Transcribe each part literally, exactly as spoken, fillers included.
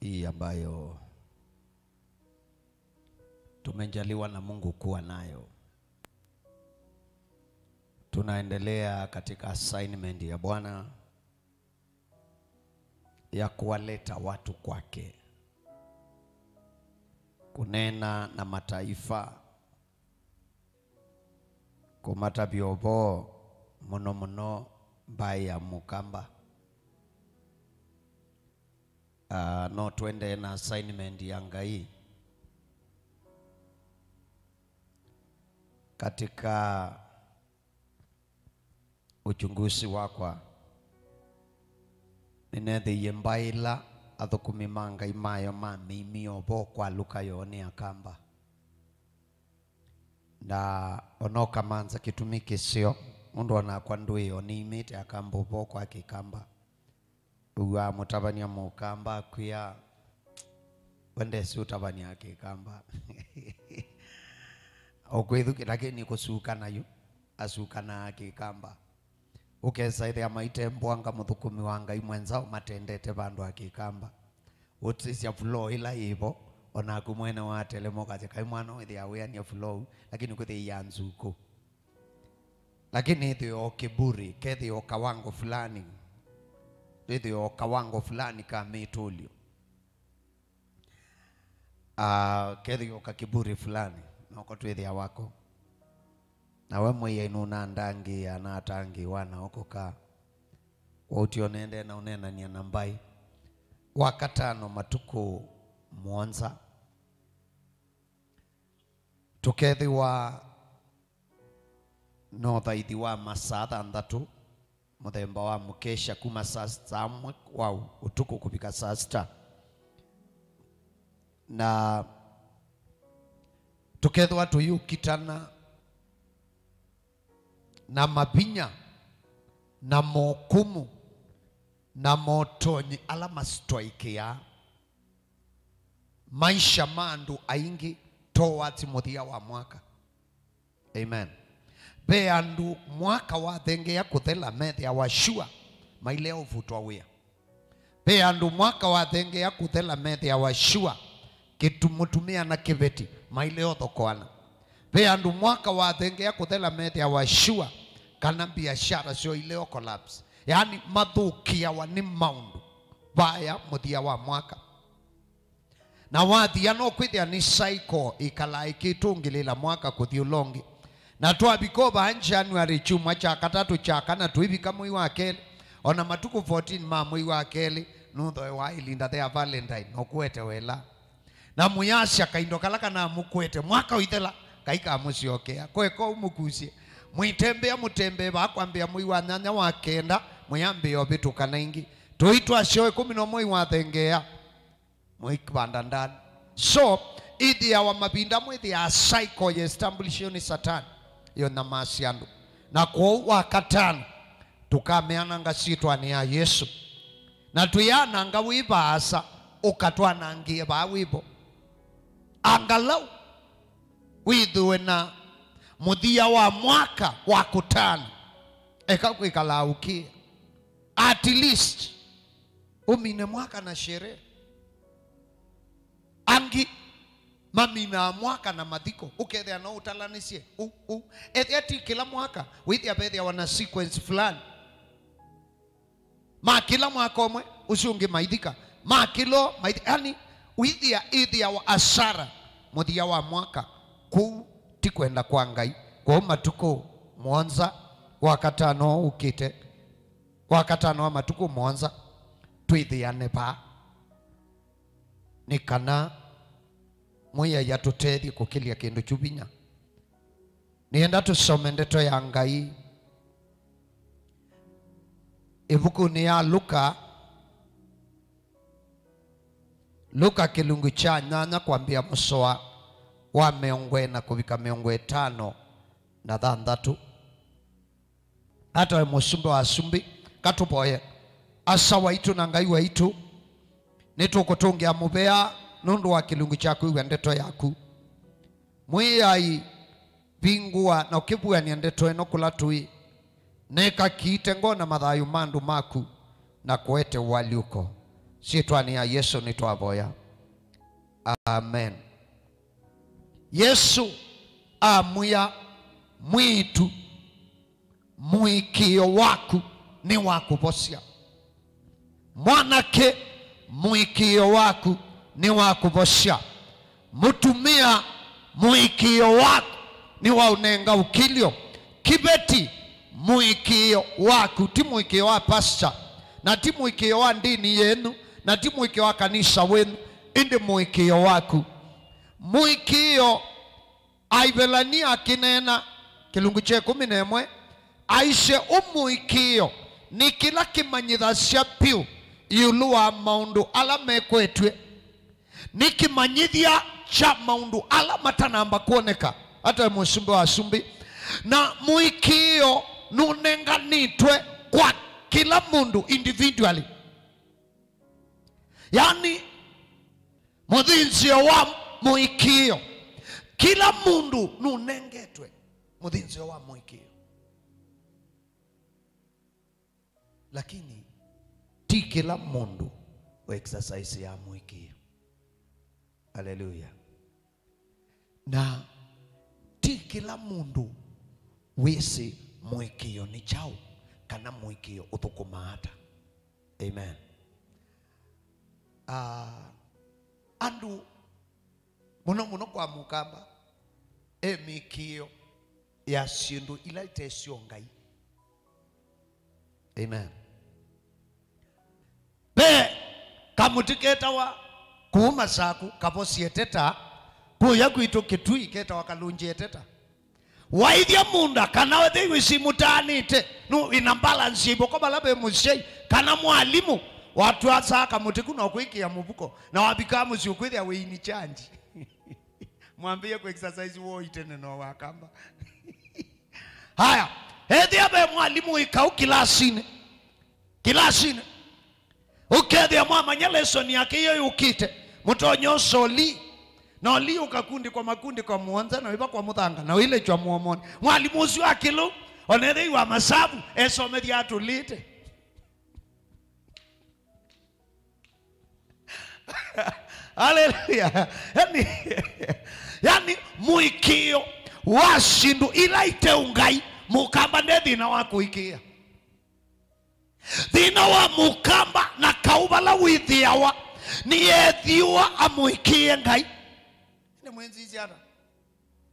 hii ambayo tumejaliwa na Mungu kuwa nayo. Tunaendelea katika assignment ya Bwana ya kuwaleta watu kwake, kunena na mataifa, kũmatavya ũvoo, mũno mũno mbaĩ ya Mũkamba. Ah, no tuendee na assignment ya Ngai. Katika uchunguzi wakwa, nĩneethĩie mbaĩ ĩla athũkũmi ma Ngai mayo mamĩimie ũvoo kwa Luka yoo nĩ Akamba. Na ona ũkamanza kĩtumi kĩseo, nũndũ onakwa ndwĩo nĩimĩte Akamba ũvoo kwa Kĩkamba. Ũw'aa mũtavany'a Mũkamba akwĩa, "We ndesi ũtavany'a Kĩkamba." Ũkwĩthukĩ, lakini kũsukana yu, asukanaa Kĩkamba. Ũkesa ĩthĩa maitembwanga mũthũkũmi wa Ngai mwenzao matendete vandũ ha Kĩkamba. Ũtĩsya flow ĩla yĩvo, onaku mwene watelema ũkasya, "Kai mwana ũyũ ĩthĩa wĩanĩa flow ũu, lakini kwĩthĩa ya nzukũ." Lakini ĩthĩo kiburi, kethĩo kawango fulani, ĩthĩo kawango fulani ka mĩtũlyo. Ah, kethĩo ka kiburi fulani, noko twĩthĩa wako. Na we mwĩai nũnandangĩĩa, natangĩĩwa na ũkũka. Kwoou tio nende na ũnenany'a na mbaĩ. Wakatano matukũ mũonza, tũkethĩwa na ũthaithi wa masaa thanthatũ, mũthemba wa mũkesha, kuma saa, saa ĩmwe wa ũtukũ kũvika saa sita. Na tũkethĩwa tũyĩũkitana na mavinya na mokumu na motonyi ala masitwaĩkĩaa maisha ma andũ aingĩ towards mũthia wa mwaka. Amen. Ve andũ mwaka wathengeea kũthela methĩawa sure mailea ũvutwa wĩa. Ve andũ mwaka wathengeea kũthela methĩawa sure kĩtu mũtumĩa na kĩveti mailea ũthokoana. Ve andũ mwaka wathengeea kũthela methĩawa sure kana biashara syoo ilea collapse. Yaani mathũkĩawa nĩ maũndũ vaya mũthia wa mwaka. Na wathia no kwĩthĩa nĩ cycle ĩkalaa ĩkĩtũngĩlĩla mwaka kũthi ũla ũngĩ. Na twavika o vaa January kyumwa kya katatũ, kya kana, twĩvika mwei wa kelĩ, ona matukũ fourteen ma mwei wa kelĩ, nũthoewa ĩlinda ya Valentine, no kũete wela. Na mũyasya kaindo kala kanamũkwete, mwaka ũithela, Ngai kamũsyokea. Kweka ũu mũkusye. Mwĩtembea mũtembee vaa kwambĩa mwei wa nyanya, wa kenda, mwĩambĩĩa ũvĩtũkana ĩngĩ. Tũi twasyo ĩkũmi na ũmwe iwathengeea. Mũikvanda ndani. So, ĩthĩawa mavinda mwĩthĩaa cycle ya establish nĩ Satani, yo nyamasya andũ. Na kwoou wakatano, tũkameananga syĩtwanĩ ya Yesũ. Na twĩananga wĩ vaasa, ũkatwanangĩe vaa wĩvo. Angalau wĩthĩwe na mũthia wa mwaka wa kũtano. Eka kwĩkalaũkĩe. At least, ũmine mwaka na sherehe. Angĩ maminaa mwaka na mathiko, ũkethĩa no ũtalanĩsye. Ũ, ũ. Ethĩa ti kĩla mwaka, wĩthĩa vethĩawa na sequence fulani. Ma kĩla mwaka ũmwe, ũsu ũngĩ maithika. Ma kĩlo, maithi-, yani, wĩthĩa, ĩthĩawa asara, mũthia wa mwaka. Kũu ti kwenda kwa Ngai. Kwoou matukũ mũonza, wakatano ũkĩte, wakatano wa matukũ mũonza, twĩthĩane vaa, nĩ kana Mwĩai atũtethye kũkĩlya kĩndũ kyu vinya. Nĩenda tũsome ndeto ya Ngai ĩvukunĩ ya Luka, Luka kĩlungu kya nyanya kwambĩa mũsoa wa mĩongo ĩna kũvika mĩongo ĩtano na thanthatũ. Ata we Mũsumbĩ wa asumbĩ, katũvoye. Asa waitũ na Ngai waitũ, nĩtũkũtũngĩa mũvea nũndũ wa kĩlungu kya kwĩw'a ndeto yaku. Mwĩai, vingũa na ũkĩvuany'a ndeto ĩno kũla tũĩ. Neka kiite ngoo na mathayũ ma andũ maku na kũete ũalyũko. Syĩtwanĩ ya Yesũ nĩtwavoya. Amen. Yesũ amwĩa, "Mwĩĩtu, mũĩkĩĩo waku nĩwakũvosya. Mwanake, mũĩkĩĩo waku nĩwakũvosya. Mũtumĩa, mũĩkĩĩo waku nĩwaũnenga ũkĩlyo. Kĩveti, mũĩkĩĩo waku, ti mũĩkĩĩo wa pastor, na ti mũĩkĩĩo wa ndĩni yenyu, na ti mũĩkĩĩo wa kanisa wenyu, ĩndĩ mũĩkĩĩo waku." Mũĩkĩĩo, Aevelania akĩneena, kĩlungu kya ĩkũmi na ĩmwe, aisye, "Ũmũĩkĩĩo nĩ kĩla kĩmanyĩthasya vyũ ĩũlũ wa maũndũ ala mekwetw'e." Nĩ kĩmanyĩthya kya maũndũ ala matanamba kwoneka, ata mũsumbĩ wa asumbĩ. Na mũĩkĩĩo nũnenganĩtwe kwa kĩla mũndũ individually. Yaani, mũthĩnzĩo wa mũĩkĩĩo. Kĩla mũndũ nũnengetwe mũthĩnzĩo wa mũĩkĩĩo. Lakini ti kĩla mũndũ wa exercise ya mũĩkĩĩo. Haleluya. Na ti kĩla mũndũ wĩsĩ mũĩkĩĩo nĩ kyaũ, kana mũĩkĩĩo ũthũkũmaa ata. Amen. Ah, andũ mũno mũno kwa Mũkamba, e mĩĩkĩĩo ya syĩndũ ila ite syo Ngai. Amen. Ve kamũtĩ ketawa kũu Masaku, kavosye teta, kũya kwitũ Kĩtui ketawa kalũnjĩ eteta. Waithya mũũnda kana wĩthĩiwe simũtaanĩte, nũ ĩna balance ya ivoko vala ve mũsyai kana mwalimũ, watwasaa kamũtĩ ku na ũkwĩkĩa mũvuko, na wavikaa mũsyĩ ũkwĩthĩa wĩ in charge. Mwambĩĩe kũ exercise woo itene no wakamba. Haya, ethĩa ve mwalimũ wĩ kau kilasinĩ, kilasinĩ. Ũkethĩa mwamanya lesson yake iyo yũkĩte, mũtonye ũsoli. Na ũli ũkakundĩkwa makundĩko mũonza, na wĩva kwa mũthanga, na ũilĩkya mũomonĩ. Mwalimũ ũsu akĩlũ, onethei wa masavu, esomethya atũlĩte. Haleluya. Yani, yani, mũĩkĩĩo wa syĩndũ ila ite ũngai, Mũkamba nde thĩna wa kũĩkĩĩa. Thĩna wa Mũkamba na kau vala wĩthĩawa nĩ ethĩwa amũĩkĩĩe Ngai. Nĩ mwĩnzisye ata?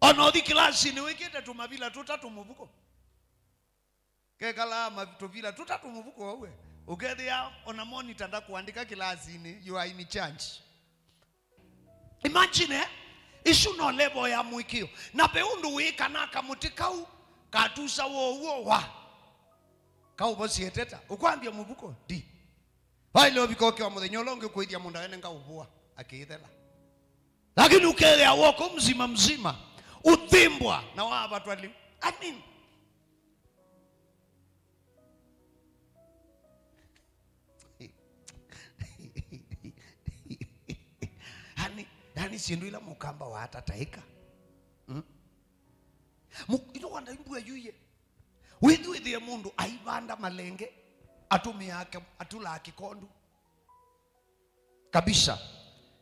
Ona ũthi kilasinĩ wĩkĩte tũmavila tũtatũ mũvuko. Kekalaa ma-, tũvila tũtatũ mũvuko ũwe. Ũkethĩa ona monitor ndakũandĩka kilasinĩ, you are in charge. Imagine, eh? Isu no level ya mũĩkĩĩo. Na ve ũndũ wĩ kana kamũtĩ kau katusa wow'o wa kaũvosye teta. Ũkwambia mũvuko, di. Vaile ũvika ũkĩwa mũthenya ũla ũngĩ kũithya mũndũ aene ngaũvũa, akĩĩthela. Lakini ũkethĩa woko mzima mzima, ũthimbwa na wavatwa lĩu. I mean, yani, yani syĩndũ ila Mũkamba watataĩka. Mm? Mu-, ino wanda imbua yuye. Wĩthĩ wĩthĩe mũndũ aivanda malenge, atũmĩaa ke-, atũlaa kĩkondu. Kabisa.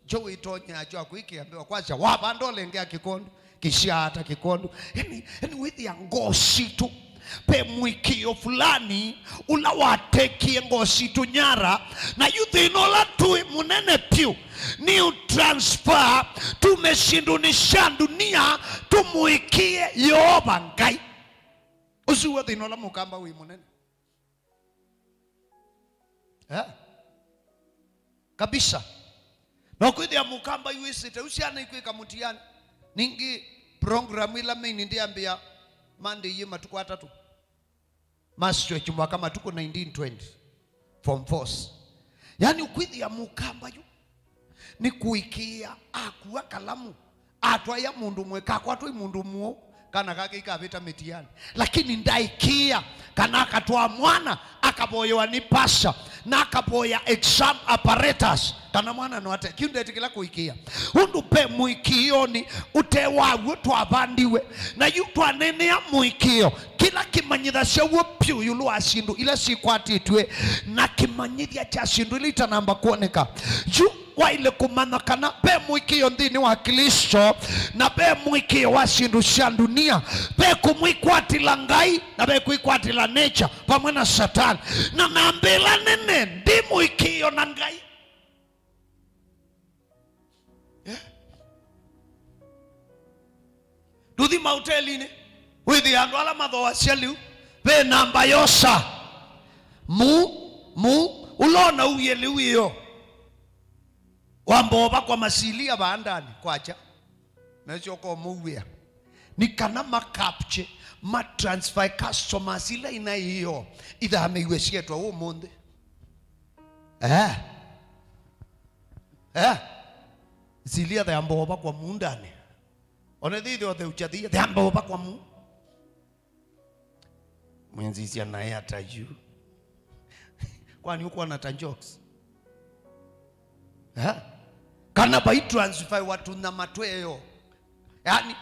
Kyo wĩtonyea kyo akwĩkĩa mbeo kwasya, wavanda ũlengea kĩkondu, kĩsyaa ta kĩkondu. Yani, yani wĩthĩa ngoo sitũ, ve mũĩkĩĩo fulani ũla watekie ngoo sitũ nyara, na yu thĩna ũla twĩ mũnene vyũ nĩ ũ transfer tume syĩndũnĩ sya ndunia, tũmũĩkĩĩe Yeova Ngai. Ũsu w'o thĩna ũla Mũkamba wĩ mũnene. Eh? Kabisa. No kwĩthĩa Mũkamba yu wĩsĩte, yu syana ikwĩka mũtiani. Ningĩ program ila main ndĩambĩa Monday yĩ matukũ atatũ. Ma stretch mwaka matukũ nineteen twenty. Form fours. Yani ũkwĩthĩa Mũkamba yu nĩ kũĩkĩĩa akua kalamu, atwaĩa mũndũ ũmwe, kakwatwa ĩ mũndũ mũũ, kana kake ikavĩta mĩtiani. Lakini ndaĩkĩĩa kana akatwaa mwana, akavoyewa nĩ pastor, na akavoya exam apparatus, kana mwana no ate. Kĩu ndetĩkĩla kũĩkĩĩa. Ũndũ ve mũĩkĩĩonĩ ũte waw'o twavandiwe, na yu twanenea mũĩkĩĩo, kĩla kĩla kĩmanyĩthasya w'o vyũ ĩũlũ wa syĩndũ ila syĩkwatĩtw'e na kĩmanyĩthya kya syĩndũ ila itanamba kwoneka. Yu waĩle kũmanya kana ve mũĩkĩĩo nthĩnĩ wa Klĩsto, na ve mũĩkĩĩo wa syĩndũ sya ndunia, ve kũmwĩkwatĩla Ngai, na ve kwĩkwatĩla nature vamwe na Satani. Na namba ĩla nene, ndi mũĩkĩĩo na Ngai. Eh? Tũthi maũtelinĩ, wĩthĩa andũ ala mathoasya lĩu, ve namba yosa. Mu, mu, ũla ũnauie lĩu ĩyo. Wamba ũvakwa masilia vaa ndani kwakya. Mesyoka ũmũuĩa. Nĩ kana ma capture, ma transfer customers ila ina ĩyo ithamĩiwe syetwa ũmũnthĩ. Eh. Eh. Silia theambova kwa mundani. One thithe othe uchathia theambova kwa mu. Mwenzisya naye ata yu. Kwani ukwona ta jokes? Eh? Kana vai transfer watu na matweyo. Yani,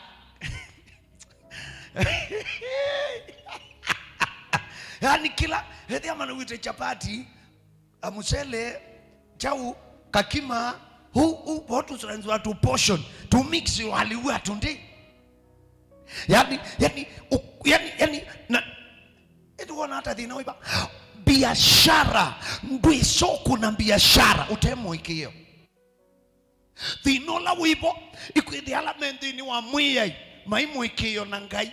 yani kĩla, ethĩa manawĩte chapati, a mũsele, chau, kakima, hu, hu, vo tũsenzwa tu portion, tu mix waliwa tunde. Yani, yani, u-, yani, yani, na, eti wona hata thĩna wĩva? Biashara, ndwĩsoko na biashara, ũte mũĩkĩĩo. Thĩna ũla wĩvo, ĩkwĩthĩa ala me nthĩnĩ wa Mwĩai, mai mũĩkĩĩo na Ngai.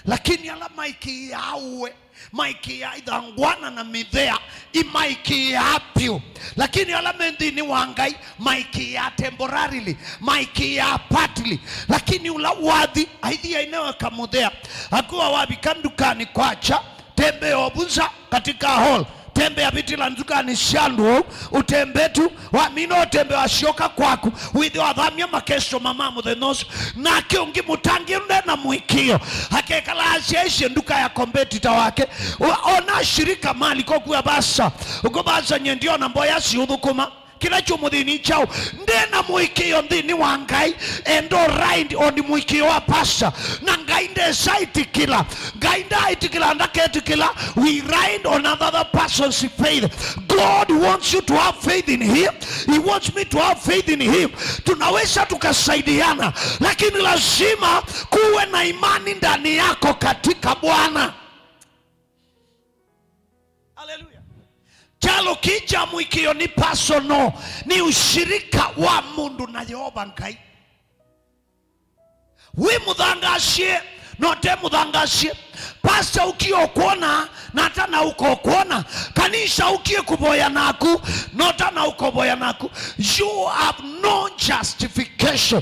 Lakini ala maĩkĩĩaa ũe, maĩkĩĩaa ithangwana na mĩthea, imaĩkĩĩaa vyũ. Lakini ala me nthĩnĩ wa Ngai, maĩkĩĩaa temporarily, maĩkĩĩaa partly. Lakini ũla wathi, aithi ainewe kamũthea, akuwa wavika ndukani kwakya, tembea ovunza katika hall. Tembea vitila nzukani sya andũ ou, ũtembe tu, wamina ũtembe wasyoka kwaku, wĩthĩ wathamya makesitoma ma mũthenya ũsu. Nake ũngĩ mũtangĩĩu nde na mũĩkĩĩo, akekala asyaisye nduka ya kompetita wake, o-, ona shirika mali kokuwa basa, uko basa nye ndiona mboya siũthũkũma. Kĩla kyũmũthĩni kyaũ? Nde na mũĩkĩĩo nthĩnĩ wa Ngai, and all right, o ndi mũĩkĩĩo wa pastor. Na Ngai ndesa ĩtĩkĩla. Ngai ndaaĩtĩkĩla, ndaketĩkĩla. We ride on another person's faith. God wants you to have faith in him. He wants me to have faith in him. Tunaweza tukasaidiana, lakini lazima kuwe na imani ndani yako katika Bwana. Haleluya. Kyalo kĩĩ kya mũĩkĩĩo nĩ personal, nĩ ushirika wa mũndũ na Yeova Ngai. Wĩ mũthangasie, no te mũthangasie. Pastor ũkie ũkwona, na atana ũkokwona. Kanisa ũkie kũvoya naku, no tana ũkovoya naku. You have no justification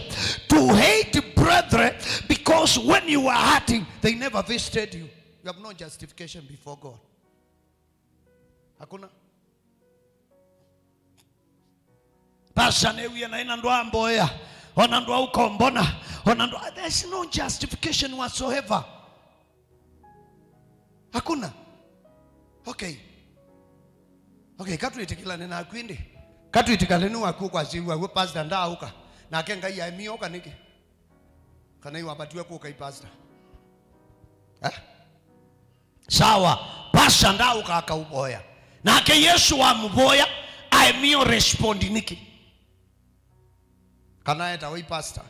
to hate brethren, because when you were hurting, they never visited you. You have no justification before God. Hakuna. Pastor newie na ina ndwa mboya, ona ndwa ukombona, ona ndwa, there's no justification whatsoever. Hakuna. Okay. Okay, katwĩtĩkĩlane naku ĩndĩ. Katwĩtĩkĩlane nĩ waku kwa siwa, we pastor ndauka. Nake Ngai aemioka nĩkĩ? Kana iwapatiwe kũka i pastor? Eh? Sawa, pastor ndauka akauvoya. Nake Yesu wamũvoya, aemio respond nĩkĩ? Kana etawa i pastor?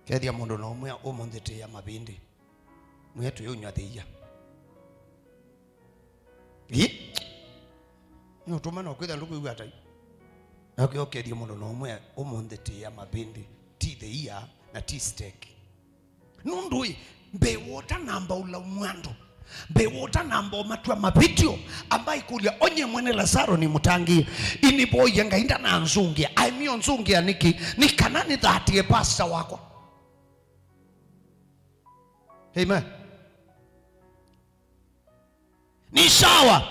Kethia mũndũ na ũmwe ũmũnthĩ tĩĩa mavĩndĩ. Mwĩe tũyũnywa thĩia. Ĩ? Nĩ ũtũma no kwĩtha ndũkwĩw'a atai. Nake ũkethie mũndũ na ũmwe ũmũnthĩ tĩĩa mavĩndĩ, ti thĩia na ti steak. Nũndũ ĩ, mbee wota namba ũlaumu andũ, mbee wota namba ũmatua mavĩtyo, amba ĩkũlya, onye mwene Lazaro nĩ mũtangĩĩe, inivoie Ngai ndananzũngĩa, aemio nzũngĩa nĩkĩ? Nĩ kana nĩthatĩe pastor wakwa. Amen. Ni sawa.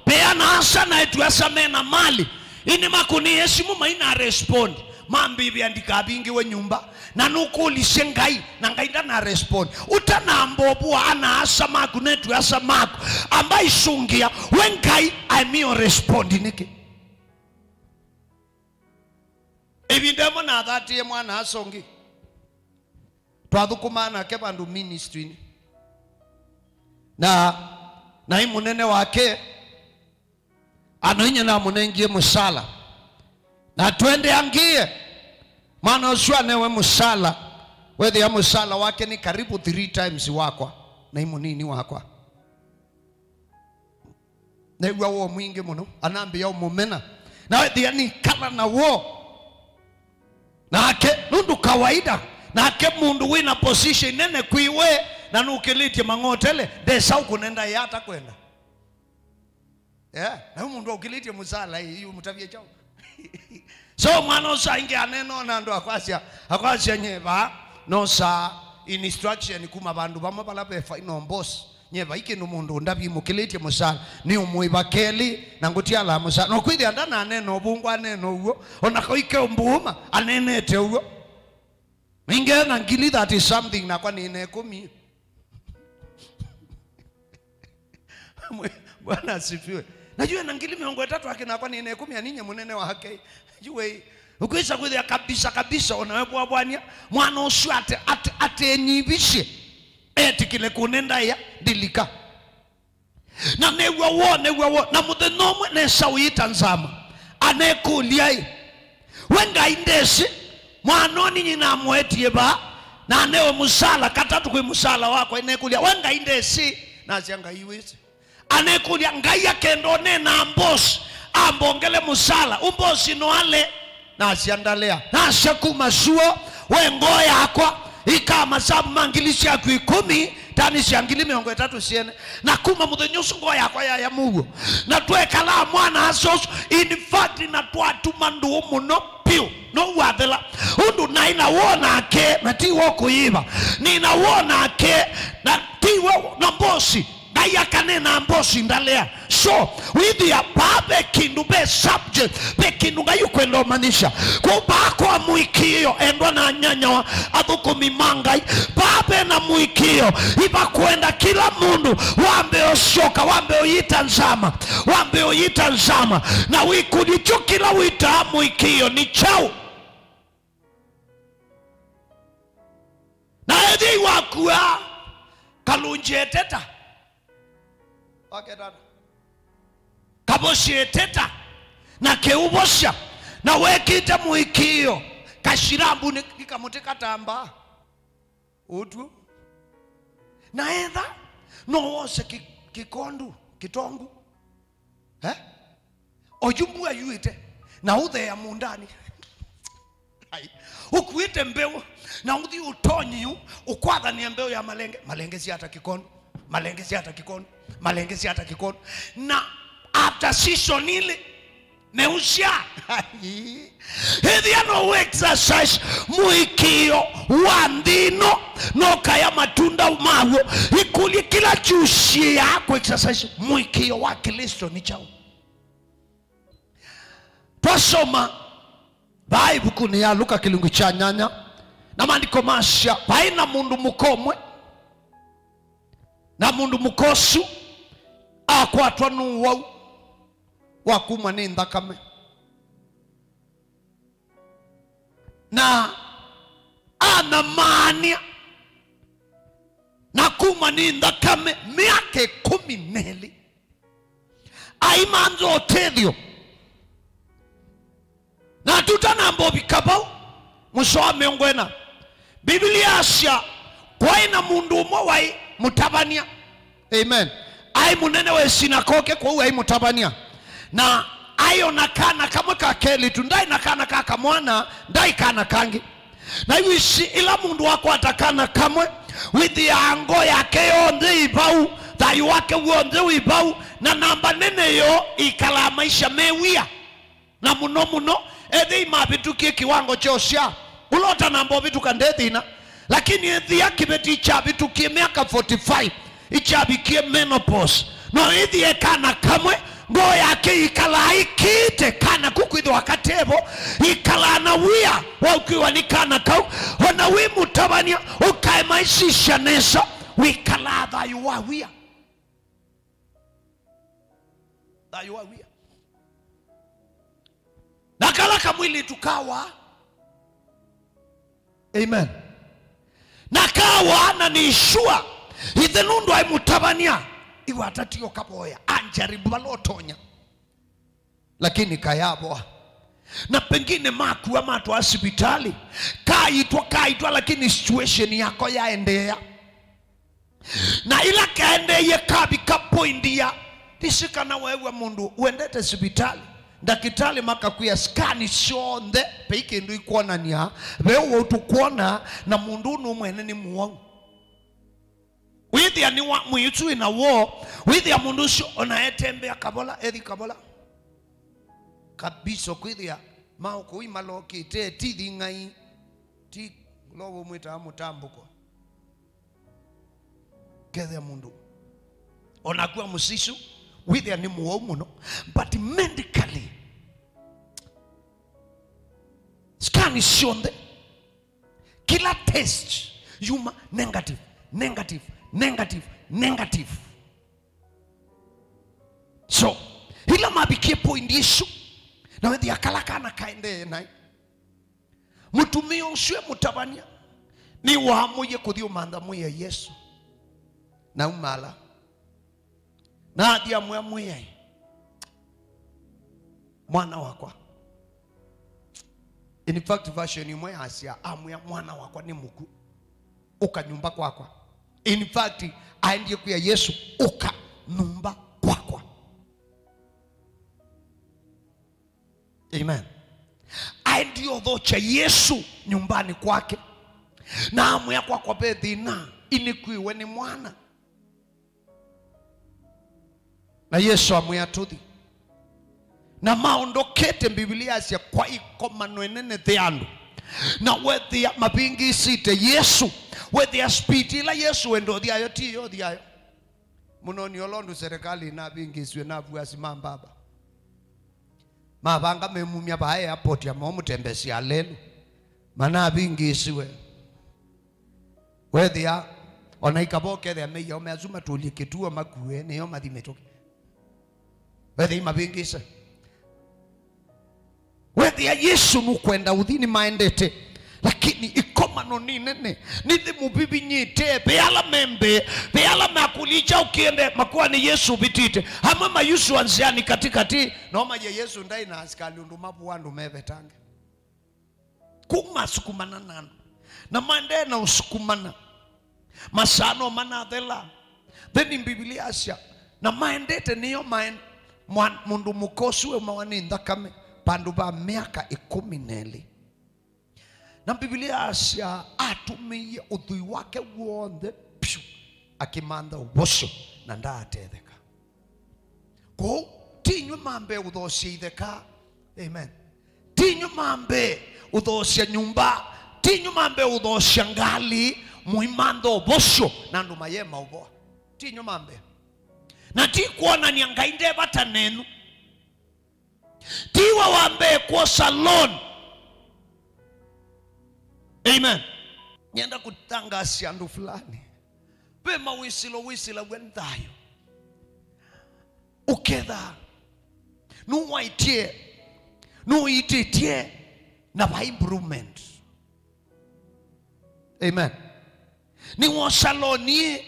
Peana asa na etu asa mena mali. Ini makũnĩe simũ maina respond. Mambĩvĩa ndikavingĩwe nyũmba. Na nũkũlisye Ngai. Na Ngai ndana respond. Ũtanamba ũvũa ana asa maku na etu asa maku. Amba isũngĩa. We Ngai, aemio respond nĩkĩ? Ĩvinda ĩmwe nathatĩe mwana asa ũngĩ. Twathũkũmaa nake vandũ ministry-inĩ. Na naĩ mũnene wake, anoinye namũnengie mũsala. Na twendeangie, mwana ũsu anewe mũsala, wethĩa mũsala wake nĩ karibu three times wakwa, naĩ mũnini wakwa. New'a woo mwingĩ mũno, anambĩa ũmũmena. Na wethĩa nikala na woo. Nake, nũndũ kawaida, nake mũndũ wĩna position nene kwĩ we, na nũkĩlĩtye mang'otele, ndesa ũkũnenda ata kwenda. Yeah, na mũndũ ũkĩlĩtye mũsala, ĩ, yu mũtavye chao. So mwana ũsu aingĩ anena na andũ akwasya, akwasya nyeva, nosa instruction kuma vandũ vamwe vala ve final boss. Nye vai kĩndũ mũndũ ũndavimũkĩlĩtye mũsala, nĩ ũmũĩva kelĩ, na ngũtialaa mũsala. No kwĩthĩa ndananena ũvũngũ, anena ũw'o, o na koike ũmbũũma, anenete ũw'o. Ningena ngili thirty something, nakwa nĩna ĩkũmi. Bwana asifiwe. Najua na ngili mĩongo ĩtatũ ake, nakwa nĩna ĩkũmi, aninye mũnene wake. Jue, ũkwĩsa kwĩthĩa kabisa kabisa, o nawe bwabwania, mwana ũsu ate, ate, atenyivisye. Etĩkĩle kũne ndaĩa ndilika. Na new'a woo, new'a woo. Na mũthenya ũmwe nesa ũyĩta nzama. Anekũlya-ĩ, we Ngai ndesĩ, mwana ũyũ ninyi namũetie vaa, na anewe mũsala katatũ kwĩ mũsala wakwa. Anekũlya, we Ngai ndesĩ? Nasya Ngai wĩsĩ. Anekũlya, Ngai akenda ũnena mbosi, ambongele mũsala, ũmbosi no ale. Nasya ndalea. Nasya kuma suo, we ngoo yakwa, ika masavu ma ngili syaku ĩkũmi, tani sya ngili mĩongo ĩtatũ syene. Na kuma mũthenya ũsu ngoo yakwa yaya mũuo. Na twekalaa mwana-a-asa ũsu, in fact, na twatuma ndũũ mũno piũ. No wathela. Ũndũ naĩ na woo nake, na ti woo kũyĩva. Nĩ na woo nake, na ti woo na mbosi. Ngai akanena mbosi ndalea. So, wĩthĩa vaa ve kĩndũ, ve subject, ve kĩndũ Ngai ũkwenda ũmanyĩsya. Kwoou vaa kwa mũĩkĩĩo, endwa na anyanyawa, athũkũmi ma Ngai, vaa ve na mũĩkĩĩo, ivakwenda kĩla mũndũ wambe ũsyoka, wambe ũyĩta nzama, wambe ũyĩta nzama, na wĩkũlye kyo kĩla wĩtaa mũĩkĩĩo nĩ kyaũ? Na ethĩwa wakua kalũngyĩ ĩteta. Okay, tata. Kavosye ĩteta na kĩũvosya, na wekĩte mũĩkĩĩo, kasirambu nĩ, nĩ kamũtĩ katambaa. Ũtw'o. Na etha no wose kĩ-, kĩkondu, kĩtongu. Eh? Oyu mbua yuĩte, na ũtheea mũũndanĩ. Ai. Ũkuĩte mbeũ, na ũthi ũtonyi yu, ũkwathanĩa mbeũ ya malenge, malenge syata kĩkondu, malenge syata kĩkondu, malenge syata kĩkondu. Na after season ilĩ, meusya. Ai. Ethĩa no exercise mũĩkĩĩo wa nthĩ ĩno, no kaya matunda maw'o. Ĩkũlye kĩla kyusiĩaa kũ exercise mũĩkĩĩo wa Klĩsto nĩ kyaũ? Twasoma vaa ĩvukunĩ ya Luka kĩlungu kya nyanya, na maandĩko masya, vaĩ na mũndũ mũka ũmwe, na mũndũ mũka ũsu akwatwa nĩ ũwau wa kumwa nĩ nthakame. Na anamaanĩa na kumwa nĩ nthakame myaka ĩkũmi na ĩlĩ. Aimantha ũtethyo. Na tũtanamba ũvika vau, mũsoa wa mĩongo ĩna, Biblia yasya, kwaĩ na mũndũ ũmwe waĩ mũtavany'a. Amen. Aĩ mũnene wa sinakoke, kwoou aĩ mũtavany'a. Na aĩ o na kana kamwe ka kelĩtu, ndaĩ na kana ka kamwana, ndaĩ kana kangĩ. Na yu ici, ĩla mũndũ wakwata kana kamwe, wĩthĩaa ngoo yake yonthe ĩ vau, thayũ wake w'onthe wĩ vau, na namba nene yoo ĩkalaa maisha me wia. Na mũno mũno, ethĩi mavĩtũkie kĩwango kya ũsyaa, ũla ũtanamba ũvĩtũka nde thĩna, lakini ethĩa kĩveti kyavĩtũkie myaka forty-five, ĩkyavikie menopause, no ĩthĩe kana kamwe, ngoo yake ĩkalaa ĩkĩĩte kana kũ kwĩthĩwa katevo, ĩkalaa na wia wa ũkw'ĩwa nĩ kana kau. O na wĩ mũtavany'a, ũkaema ĩsisya nesa, wĩkalaa thayũ wa wia. Thayũ wa wia. Na kala kamwĩlĩtu kawa. Amen. Na kawa na nĩ sure. Ithe nũndũ aĩ mũtavany'a. Iwata tio kavoya. Anjaribu vala ũtonya. Lakini kayavoa. Na pengine makua matwa sivitali. Kaitwa, kaitwa, lakini situation yako yaendeea. Na ila kaendeeye kavika point ya, ndisi kana weew'a mũndũ wendete sivitali, ndakĩtalĩ makakwĩa scan syonthe, vei kĩndũ ikwonany'a, ve ũwau tũkwona, na mũndũ ũũ nũmwene nĩ mũwau. Wĩthĩa nĩ wa mwĩĩtu wĩ na woo, wĩthĩa mũndũ ũcio ona etembea kavola, ethi kavola. Kabisa kwĩthĩa maũkũi malokĩte, ti thing'ai, ti lovo mwĩtaa mũtambũko. Kethĩa mũndũ. Ona kwa mũsisu, wĩthĩa nĩ mũwau mũno, but medically, scan syonthe, kila test, yuma negative, negative, negative, negative. So, ila mavikie point isu, na wĩthĩa kala kana kaendee naĩ. Mũtumĩa ũsu e mũtavany'a, nĩwaamũie kũthi ũmantha mwĩai Yesũ. Na umala. Na athi amwĩa, "Mwĩai, mwana wakwa." In fact, version ĩmwe yasya, amwĩa, "Mwana wakwa nĩ mũkw'ũ. Ũka nyũmba kwakwa." In fact, aendie kwĩa Yesũ, "Ũka nyũmba kwakwa." Amen. Aendie ũthokya Yesũ nyũmbanĩ kwake. Na amwĩa, "Kwakwa ve thĩna, inĩkwĩwe nĩ mwana." Na Yesũ amwĩa, "Tũthi." Na maondokete, Mbivilia yasya kwa ĩkomano ĩnene thĩ andũ. Na wethĩa mavĩngĩsĩte Yesũ, wethĩa speed ĩla Yesũ wenda ũthi ayo, ti yo ũthi ayo. Mũno nĩ ũla ũndũ serikali inavĩngĩsiwe na avuasi ma mbaba. Mavanga memumya vaa airport ya moo mũtembesya lelu. Manavĩngĩsiwe. Wethĩa, ona ikava ũkethĩa meiya ũme asu matũlye kĩtuo makue, nĩyo mathi mĩtũkĩ. Wethĩa imavĩngĩse. Wethĩa Yesũ nũkwenda ũthi nĩmaendete. Lakini ĩkomano nĩ nene. Nĩthi mũvivinyĩte. Ve ala membe. Ve ala makũlikya ũkĩende. Makuani Yesũ ũvĩtĩte. Amwe mayusũa nzĩanĩ katĩkatĩ. No maye Yesũ ndaĩ na asikalĩ ũndũ mavũa andũ mevetange. Kũu masukumana na andũ. Na maendee na ũsukumana. Masaa no manathela. Then Mbivilia yasya, na maendete nĩyo maen-, mwan-, mũndũ mũka ũsu waumawa nĩ nthakame vandũ va myaka ĩkũmi na ĩlĩ. Na Mbivilia yasya, atũmĩie ũthwii wake w'onthe vyũ, akĩmantha ũvosyo, na ndaatetheka. Kwoou, ti inyw'ĩ ma mbee ũthoosya itheka. Amen. Ti inyw'ĩ ma mbee ũthoosya nyũmba. Ti inyw'ĩ ma mbee ũthoosya ngalĩ, mũimantha ũvosyo na andũ mayema ũvoa. Ti inyw'ĩ ma mbee. Na ti kwonany'a Ngai nde vata nenyu. Tiwe wa mbee kwosa loan. Amen. Nyenda kũtangaasya andũ fulani. Ve mawĩsĩlo wĩsĩlaw'a nĩ thayũ. Ũketha nũwaĩtye, nũitĩtye na va improvement. Amen. Nĩwosa loan ĩ,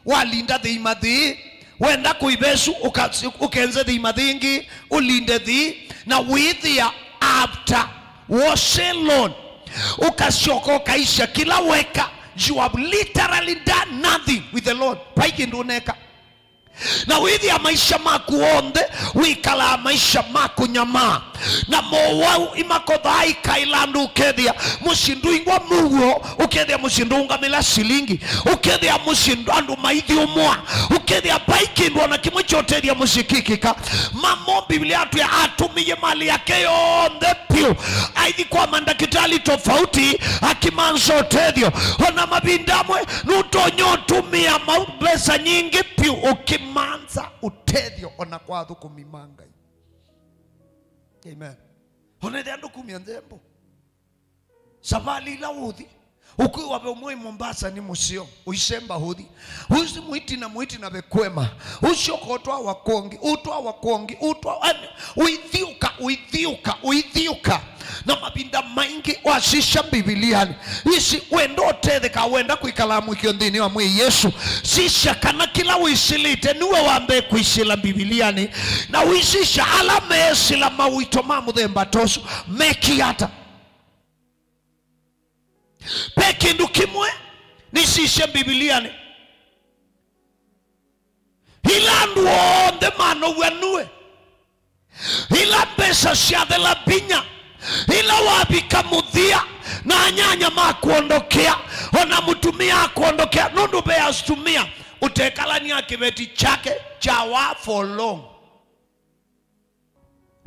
walinda thĩima thĩĩ, wenda kũiva ĩsu, ũka-, ũkenze thĩima thĩngĩ, ũlinde thĩĩ, na wĩthĩa after wose loan, ũkasyoka ũkaisya kĩla weka, you have literally done nothing with the loan. Vai kĩndũ ũneka. Na wĩthĩa maisha maku onthe, wĩkalaa maisha ma kũnyamaa. Na mowau imakothaa ikaĩla andũ, ũkethĩa mũsyĩ ndũingwa mũuo, ũkethĩa mũsyĩ ndũũngamĩla silingi, ũkethĩa mũsyĩ ndũ-, andũ maithyũmũa, ũkethĩa vai kĩndũ ona kĩmwe kya ũtethya mũsyĩ kĩkĩka. Mamo Biblia atwĩa atũmĩie mali yake yonthe vyũ, aithi kwa mandakitali tofauti, akĩmanza ũtethyo. Ona mavinda amwe, nũtonya ũtũmĩa mau mbesa nyingĩ vyũ ũkĩmanza ũtethyo ona kwa athũkũmi ma Ngai. Amen. Ona ethĩa ndũkumya nthembo. Savalĩ ila ũthi, ũkwĩwa ve ũmwe Mombasa nĩ mũseo, ũisemba ũthi. Ũsu mũitina, mũitina ve kwema. Ũsyoka ũtwawa kwongi, ũtwawa kwongi, ũtwawa, yani, ũithiũka, ũithiũka, ũithiũka. Na mavinda maingĩ wasisya Mbivilianĩ, isi wenda ũtetheka, wenda kwĩkala mũĩkĩĩo nthĩnĩ wa Mwĩai Yesũ, sisya kana kĩla wĩsĩlĩte nĩwe wa mbee kwĩsĩla Mbivilianĩ, na wĩsisya ala meesĩla mawĩto ma mũthemba ta ũsu mekie ata. Ve kĩndũ kĩmwe nĩsisye Mbivilianĩ, ĩla andũ onthe manow'a nue, ĩla mbesa syathela vinya, ĩla wavika mũthia, na anyanya makwondokea, o na mũtumĩa akwondokea, nũndũ ve atumĩa ũtekalany'a kĩveti kyake kya waa for long.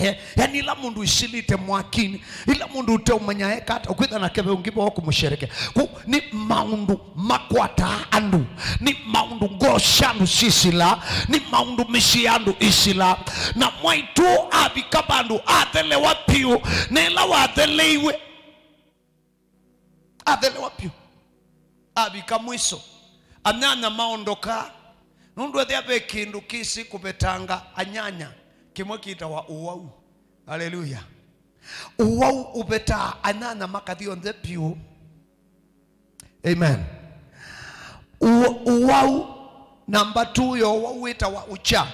Eh, yani, ĩla mũndũ ĩsilĩte mwakinĩ, ĩla mũndũ ũteũmanya eka ata, ũkwĩtha nake ve ũngĩ voo kũmũsherekea. Kũ nĩ maũndũ makwataa andũ, nĩ maũndũ ngoo sya andũ syĩsilaa, nĩ maũndũ mĩsyĩ ya andũ ĩsilaa. Na mwaitũ avika vandũ athelewa vyũ, na ĩla watheleiwe, athelewa vyũ, avika mwiso, anyanya maondoka, nũndũ ethĩa ve kĩndũ kĩsĩ kũvetanga anyanya, kĩmwe kĩtawa ũwau. Haleluya! Ũwau ũvetaa anyanya makathi onthe vyũ. Amen. Ũ-, ũwau namba two ya ũwau wĩtawa ũkya.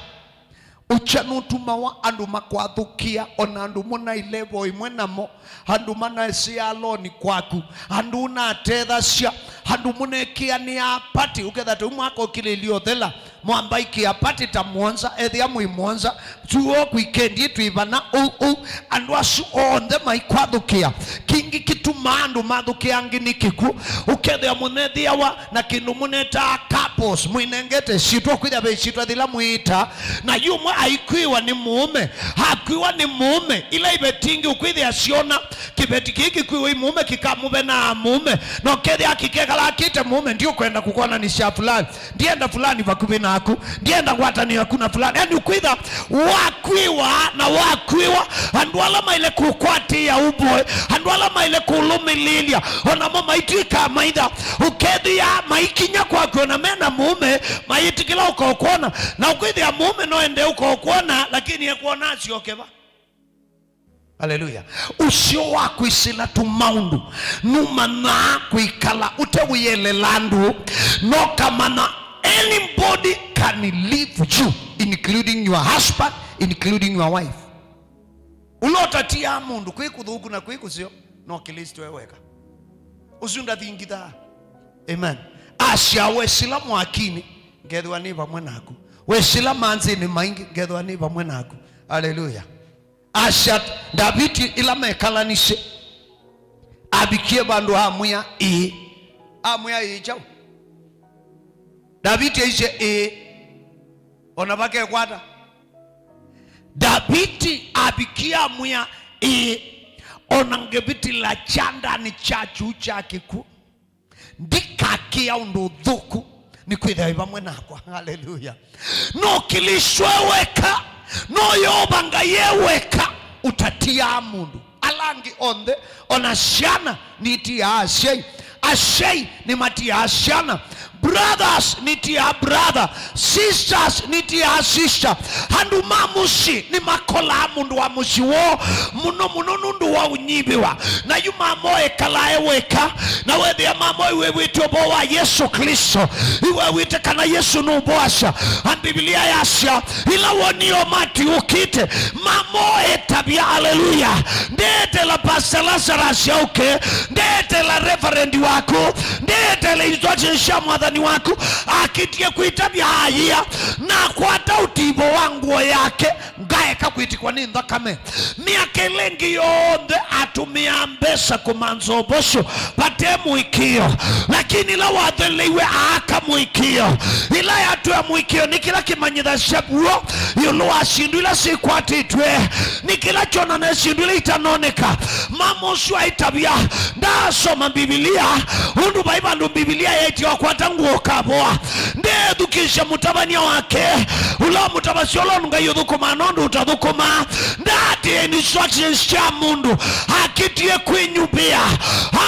Ũkya nũtumawa andũ makwathũkĩa, o na andũ mũnaĩ level ĩmwe namo, andũ manaesĩaa loan kwaku, andũ ũnatethasya, andũ mũnekĩanĩaa party, ũketha ta yu mwaka ũkilĩlye ũthela, mwambaikĩa party ta mũonza, ethĩa mwĩ mũonza, tuo kwikendi twĩ vana ũu ũu, andũ asu onthe maikwathũkĩa. Kĩngĩ kĩtumaa andũ mathũkĩa angĩ nĩ kĩkw'ũ, ũkethĩa mũnethĩawa na kĩndũ mũnetaa couples, mwĩnengete syĩtwa, kwĩthĩa ve syĩtwa yĩla mwĩĩta, na yu ũmwe aikwĩwa nĩ mũũme, akwĩwa nĩ mũũme, ila iveti ingĩ ũkwĩthĩa syona kĩveti kĩĩ kĩkwĩwa ĩ mũũme kĩkamũvenaa mũũme, na ũkethĩa kĩkekala akĩte mũũme, ndiũkwenda kũkwonanĩsya fulani, ndienda fulani vakuvĩ naku, ndienda ngwatanĩo yaku na fulani. Yani ũkwĩtha wakwĩwa na wakwĩwa, andũ ala maile kũkwatĩĩa ũvoe, andũ ala maile kũlũmĩlĩlya, o namo maitw'ĩka maitha, ũkethĩa maikinya kwaku, o na mena mũũme, mayĩtĩkĩla ũkaũkwona, na ũkwĩthĩa mũũme no ende ũkaũkwona, lakini ekwona asyoke va. Haleluya. Ũseo wa kwĩsĩla tũmaũndũ, nũmanyaa kwĩkala ũte wĩelela andũ, no kamana anybody can leave you, including your husband, including your wife. Ũla ũtatiaa mũndũ kwĩ kũthũku na kwĩ kũseo, no Klĩsto e weka. Ũsu ndathingithaa. Amen. Asya, wesĩla mwakinĩ, ngethĩwa nĩ vamwe naku. Wesĩla manzĩnĩ maingĩ, ngethĩwa nĩ vamwe naku. Haleluya. Asya, Ndaviti ĩla mekalanisye, avikie vandũ amwĩa ĩĩ. Amwĩa ĩĩ kyaũ? Ndaviti aisye ĩĩ. O na vakekwata. Ndaviti avikie amwĩa ĩĩ. O na ngĩvitĩla kyandanĩ kya kyuu kya kĩkw'ũ, ndikakĩa ũndũ ũthũku, nĩkwĩthĩwa wĩ vamwe nakwa. Haleluya. No Klĩsto e weka, no Yeova Ngai e weka ũtatiaa mũndũ. Ala angĩ onthe, o na syana, nitiaa asyai. Asyai nĩmatiaa syana. Brothers nitiaa brother. Sisters nitiaa sister. Andũ ma mũsyĩ nĩmakolaa mũndũ wa mũsyĩ woo mũno mũno nũndũ wa ũnyivĩwa. Na yu mama ũũ ekalae weka, na wethĩa mama ũũ wĩw'ĩte ũvoo wa Yesũ Klĩsto, iwew'ĩte kana Yesũ nũvoasya. Na Mbivilia yasya, ĩla wonie o matiũkĩte, mama ũũ etavya, haleluya, ndeetela Pastor Lazarus aũke, ndeetela Reverend waku, ndeetela instructions sya mwathani waku, akĩtie kwĩtavya ayĩa, nakwata ũtivo wa ngũo yake, ngaeka kwĩtĩkwa nĩ nthakame. Myaka ĩla ĩngĩ yonthe atũmĩaa mbesa kũmanza ũvosyo vate mũĩkĩĩo, lakini ĩla watheleiwe aaka mũĩkĩĩo. Ĩla yatwĩa mũĩkĩĩo nĩ kĩla kĩmanyĩthasya vuo ĩũlũ wa syĩndũ ila syĩkwatĩtw'e, nĩ kĩla kyonanaa syĩndũ ila itanoneka. Mama ũsu aitavya, ndasoma Mbivilia, ũndũ vai vandũ Mbivilia yaĩtye wakwata Ngũkavoa. Ndethukĩsya mũtavany'a wake. Ũla mũtavasya ũla Ngai ũthũkũmaa nũndũ ũtathũkũmaa. Ndaatĩĩa instructions sya mũndũ. Akĩtie kwĩnyuvĩa.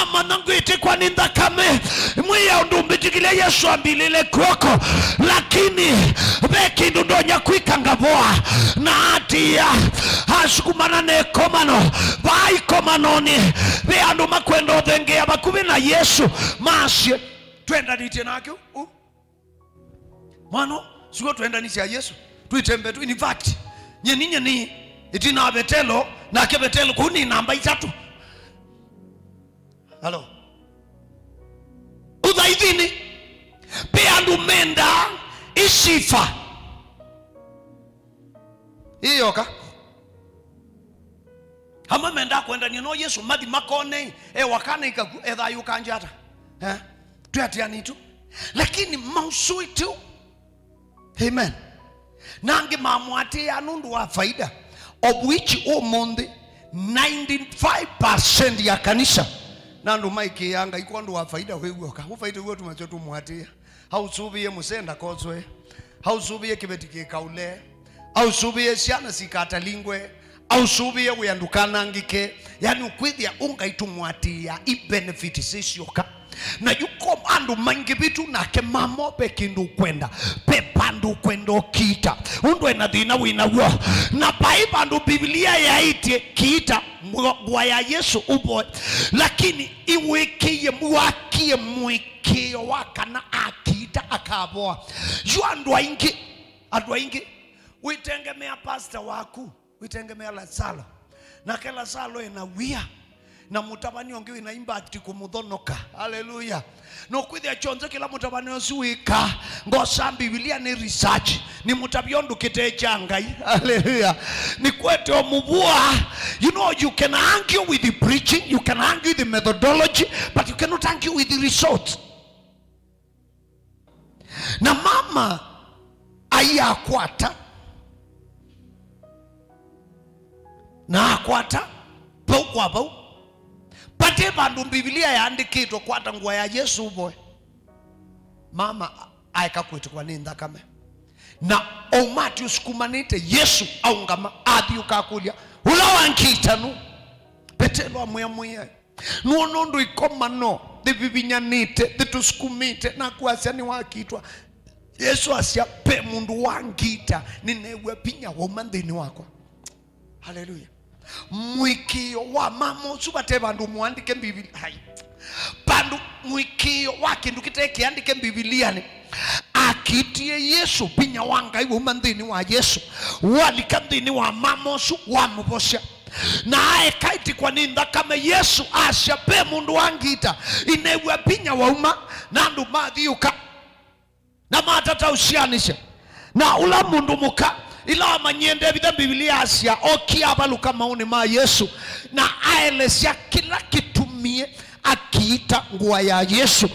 Amanya ngwĩtĩkwa nĩ nthakame. Mwĩa ũndũ mbĩtĩkĩlya Yesũ ambĩlĩle kw'oko. Lakini ve kĩndũ ndonya kwĩka ngavoa. Na atĩĩa. Asukumana na ĩkomano. Vaa ĩkomanonĩ. Ve andũ makwenda ũthengeea vakuvĩ na Yesũ. Masye. Twendanĩtye nake ũ? Mwana, sio twendanisya Yesũ. Twĩtembe tu. In fact, nyeni, nyeni, ĩtina wa Vetelo, nake Vetelo, kũu nĩ namba itatũ. Halo. Ũthaithinĩ, ve andũ menda ĩsifa. Ĩyoka. Amwe mendaa kwendanĩa no Yesũ, mathi makone, e wa kana ĩkakw'a, ethayũkangya ata? Eh? Twĩ atiani tu. Lakini mausũĩte ũu. Amen. Na angĩ mamũatĩĩaa nũndũ wa faida, of which ũmũnthĩ ninety-five percent ya kanisa na andũ maĩkĩĩaa Ngai kwondũ wa faida wĩw'oka. Ũfaida w'o tumasyo tũmũatĩĩa. Ausũvĩe mũsee ndakoswe. Ausũvĩe kĩveti kĩkaũle. Ausũvĩe syana sikatalingwe. Ausũvĩe wĩa ndũkanangĩke. Yani ũkwĩthĩa ũngaitũmwatĩĩa i benefit sisyoka. Na yuko andũ maingĩ vitu nake mamo ve kĩndũ ũkwenda. Ve vandũ ũkwenda ũkiita. Ũndũ ena thĩna wĩ naw'o. Na vai vandũ Biblia yaĩtye kiita ngũa ya Yesũ ũvoe. Lakini iwĩkĩie mwakie mwĩ kĩo wa kana akiita akavoa. Yu andũ aingĩ, andũ aingĩ, wĩtengemea pastor waku, wĩtengemea Lasalo. Nake Lasalo ena wia, na mũtavany'a ũngĩ wĩna impact kũmũthonoka. Haleluya. No kwĩthĩa kyonthe kĩla mũtavany'a ũsu wĩka, ngosa Biblia nĩ research, nĩ mũtavya ũndũ kĩte kya Ngai. Haleluya. Nĩ kwete o mũvua. You know, you can argue with the preaching, you can argue the methodology, but you cannot argue with the results. Na mama aiakwata, na akwata vau kwa vau. Vate vandũ Biblia yaandĩkĩtwe, "Kwata ngũa ya Yesũ ũvoe." Mama aeka kwĩtĩkwa nĩ nthakame. Na auma ati ũsukumanĩte, Yesũ aũngama, athiũka akũlya, "Ũla wangiita nũ?" Petelo amwĩa, "Mwĩai, nũona ũndũ ĩkomano yĩvivinyanĩte, yĩtũsukumĩte, naku asya nĩwakiitwa." Yesũ asya, "Ve mũndũ wangiita, nĩneew'a vinya wauma nthĩnĩ wakwa." Haleluya. Mũĩkĩĩo wa mama ũsu vate vandũ mũandĩke Mbivili-, hai. Vandũ mũĩkĩĩo wa kĩndũ kĩte kĩandĩke Mbivilianĩ. Akiitie Yesũ, vinya wa Ngai wauma nthĩnĩ wa Yesũ, walika nthĩnĩ wa mama ũsu, wamũvosya. Na aeka ĩtĩkwa nĩ nthakame, Yesũ asya, "Ve mũndũ wangiita, ineew'a vinya wauma," na andũ mathiũka. Na matata ũsyaanĩsya. Na ũla mũndũ mũka, ĩla wamanyie ndevitha, Mbivilia yasya, okie avalũka maũnĩ ma Yesũ, na aelesya kĩla kĩtumie akiita ngũa ya Yesũ.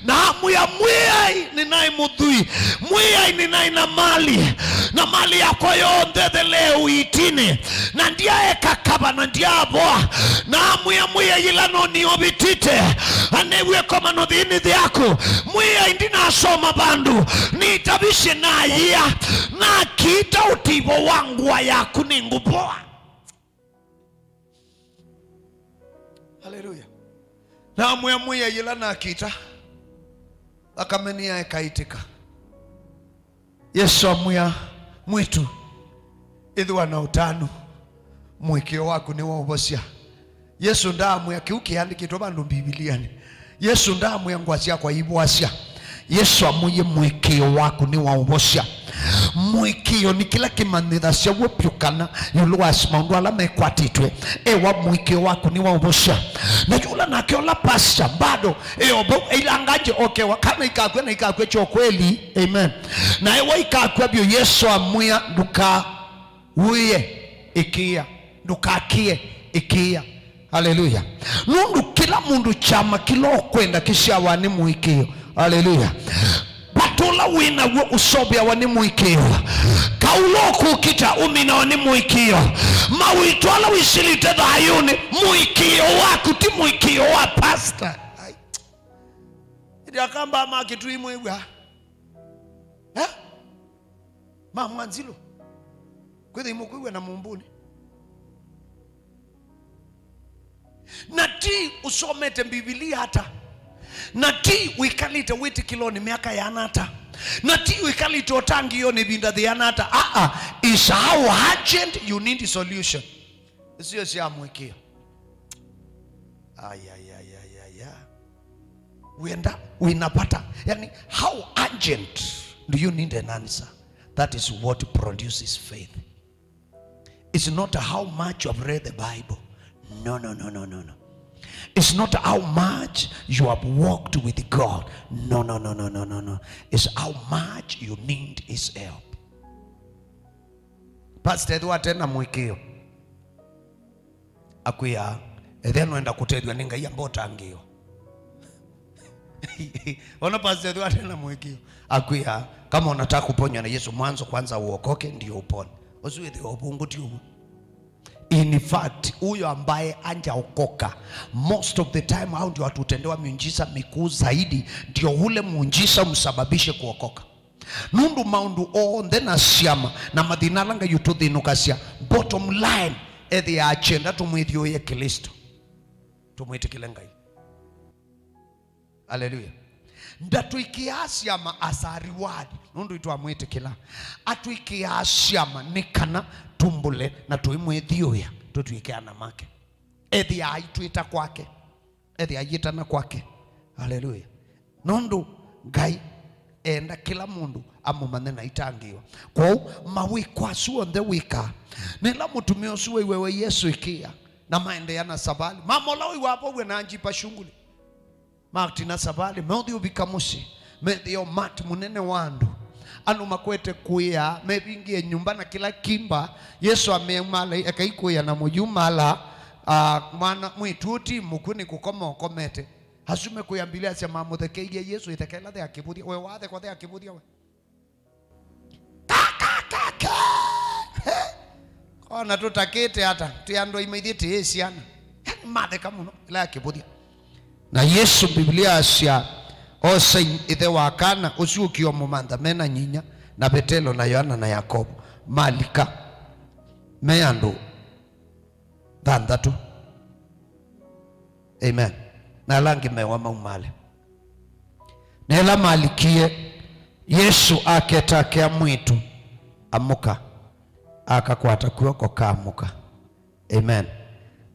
Na amwĩa, "Mwĩai, nĩnaĩ mũthwii. Mwĩai, nĩnaĩ na mali. Na mali yakwa yonthe ĩthelee ũiitinĩ. Na ndyaeka kava na ndyavoa." Na amwĩa, "Mwĩai, yĩla nũnĩovĩtĩte, aneew'a ĩkomano thĩnĩ thyaku. Mwĩai, ndinasoma vandũ, nĩtavisye na ayĩa, nakiita ũtivo wa ngũa yaku nĩngũvoa." Haleluya. Na amwĩa, "Mwĩai, yĩla nakiita, thakame nĩyaeka ĩitĩka." Yesũ amwĩa, "Mwĩĩtu, ĩthĩwa na ũtanu, mũĩkĩĩo waku nĩwaũvosya." Yesũ ndaamwĩa kĩu kĩandĩkĩtwe vandũ Mbivilianĩ. Yesũ ndaamwĩa ngũa syakwa ivoasya. Yesũ amwĩie, "Mũĩkĩĩo waku nĩwaũvosya." Mũĩkĩĩo nĩ kĩla kĩmanyĩthasya w'o vyũ kana ĩũlũ wa maũndũ ala mekwatĩtwe. Ewa, "Mũĩkĩĩo waku nĩwaũvosya." Na yũla nake ũla pastor bado e o vau, eilanga nje okewa, kana ikakw'a na ikakw'a kya kweli. Amen. Na ewa ikakw'a vyũ, Yesũ amwĩa, "Ndũkawĩe, ĩkĩĩa. Ndũkakĩe, ĩkĩĩa." Haleluya. Nũndũ kĩla mũndũ kyama kĩla ũkwenda kĩsyawa nĩ mũĩkĩĩo. Haleluya. Vata ũla wĩ naw'o ũseũvĩawa nĩ mũĩkĩĩo. Kaũla ũkũkita ũminawa nĩ mũĩkĩĩo. Mawĩtũ ala wĩsilĩte thayũnĩ, mũĩkĩĩo waku, ti mũĩkĩĩo wa pastor. Ai. Ĩndĩ Akamba ma Kĩtui mwĩw'a. Eh? Ma Mwanzilũ. Kwĩthĩ imũkwĩw'a na Mũmbũnĩ. Na ti ũsomete Mbivilia ata. Na ti wĩkalĩte wĩtĩkĩlonĩ myaka yana ata. Na ti wĩkalĩte ũtangĩĩonĩ ĩvinda yĩana ata. Aa, is how urgent you need solution. Sio sya mũĩkĩĩo. Ayayayaya. Wenda, wĩna vata. Yani, how urgent do you need an answer? That is what produces faith. It's not how much you have read the Bible. No, no, no, no, no, no. It's not how much you have walked with God. No, no, no, no, no, no, no. It's how much you need His help. Pastor, ethĩwa ate na mũĩkĩĩo, akwĩa, ethĩa nũenda kũtethw'a nĩ Ngai, amba ũtangĩĩwa. Ona pastor ethĩwa ate na mũĩkĩĩo, akwĩa, kama unataka kuponywa na Yesu, mwanzo kwanza uokoke, ndio upone. Ũsu wĩthĩwa ũvũngũ ti ũw'o. In fact, huyo ambaye hajaokoka, most of the time hao ndio watu hutendewa miujiza mikuu zaidi, ndio ule muujiza umsababishe kuokoka. Nũndũ maũndũ onthe na syama na mathĩna ala Ngai ũtũthĩnũkasya, bottom line, ethĩaa akyenda tũmwĩthyũũe Klĩsto, tũmwĩtĩkĩle Ngai. Aleluya. Ndatwĩkĩaa syama as a reward nũndũ nĩtwamwĩtĩkĩla. Atwĩkĩaa syama nĩ kana tũmbũle na tũimwĩthyũũya, tũtw'ĩke ana make. Ethĩaa aitwĩta kwake. Ethĩa ayĩtana kwake. Aleluya. Nũndũ Ngai enda kĩla mũndũ amũmanye na aitangĩĩwa. Kwoou mawĩko asu onthe wĩkaa, nĩla mũtumĩa ũsu waiwe Yesũ ĩkĩĩa, na maendeea na savalĩ. Mama ũla wĩw'aa vau ena njipa shunguli. Matina savalĩ, meũthi ũvika mũsyĩ, methĩa ũmati mũnene wa andũ. Andũ makwete kũĩa, mevingie nyũmba na kĩla kimba. Yesũ ameumala, ekai kũĩa na mũyumala. Ah, mwana mwĩĩtu ũti mũkw'ũ nĩ kũkoma ũkomete. Asu mekũĩa Mbivilia asya mamũthekeie Yesũ ĩtheka ĩla the akĩvũthya. We wathekwa the akĩvũthya we? Kakakake. Ona tũtakĩte ata, twĩ andũ aima ithyĩ tĩĩ syana. Yani matheka mũno ĩla akĩvũthya. Na Yesũ, Mbivilia asya, osa ĩthe wa kana ũsu ũkĩomũmantha me na nyinya, na Vetelo na Yoana na Yakovo. Malika. Me andũ thanthatũ. Amen. Na ala angĩ mewa maumale. Na ĩla malikie, Yesũ aketa akĩa mwĩĩtu, amũka, akakwata kw'oko kaamũka. Amen.